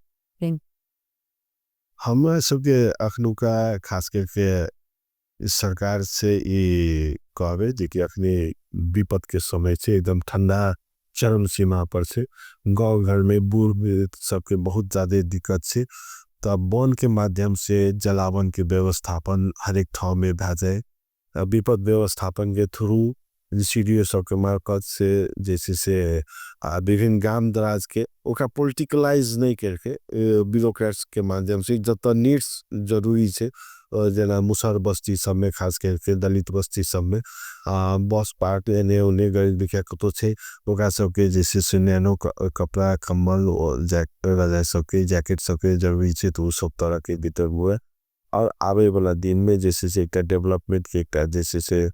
हमरा सबके अखनुका खास करके सरकार से ई कहबै जे कि अखनी विपद के समय छै, एकदम ठंडा चरम सीमा पर छै, गाँव घर में बूढ़ सबके बहुत ज्यादा दिक्कत छै, तब वन के माध्यम से जलावन के व्यवस्थापन हरेक ठाउँ में भए जाए, विपद व्यवस्थापन के थ्रू सीडीओ सबके मार्फत से जैसे से विभिन्न गाम दराज के ओकरा पोलिटिकलाइज नहीं करके ब्यूरोक्रेट्स के माध्यम से जतऽ नीड्स जरूरी छै, जेना मुसहर बस्ती सबमे खास करके दलित बस्ती सबमे बस पार्क एने ओने गरीब दुखिया कतौ छै ओकरा सबके जैसे से नैनो कपड़ा कम्बल रजाई सबके जैकेट सबके जरूरी छै, तऽ ओ सब तरह के वितरण हुए। और आबै वाला दिन में जैसे से एकटा डेवलपमेंट के एकटा जैसे से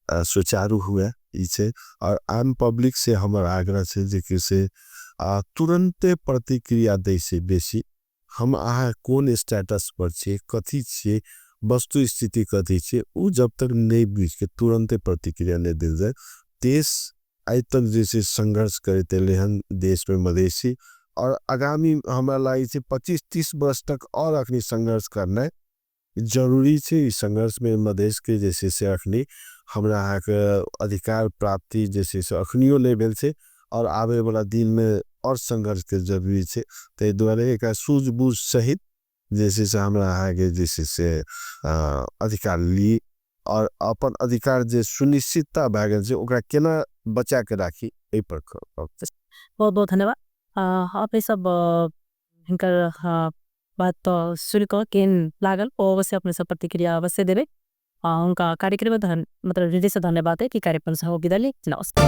सुचारू हुए ई छै। और आम पब्लिक से हमर आग्रह छै जे कि से तुरन्ते प्रतिक्रिया दै से बेसी हम अहाँ कोन स्टेटस पर छियै, कथी छियै, वस्तु स्थिति कथी छियै, उ जब तक नहि बुझिके तुरन्ते प्रतिक्रिया नहि देल जाय। देश आइ तक जैसे संघर्ष करैत एलै हन देशमे मधेसी और आगामी हमरा लागै छै 25-30 वर्ष तक और अखनी संघर्ष करनाइ जरूरी छै। ई संघर्षमे मधेसके जैसे से अखनी हमरा अहाँके अधिकार प्राप्ति जैसे से अखनियो नहि भेल छै और आबैवला दिनमे और संघर्षके जरूरी छै। ताहि दुआरे एकरा सूझबूझ सहित जैसे से हमरा अहाँके जैसे से अधिकार ली और अपन अधिकार जे सुनिश्चितता भए गेल छै ओकरा केना बचाके राखी। एहि पर बहुत बहुत धन्यवाद। अपने सब हिनकर बात तो सुन कऽ केहन लागल ओ अवश्य अपने सब प्रतिक्रिया अवश्य देबै। उनका कार्यक्रम में मतलब हृदय से धन्यवाद है कि कार्यक्रम से हो विदा ली। नमस्कार।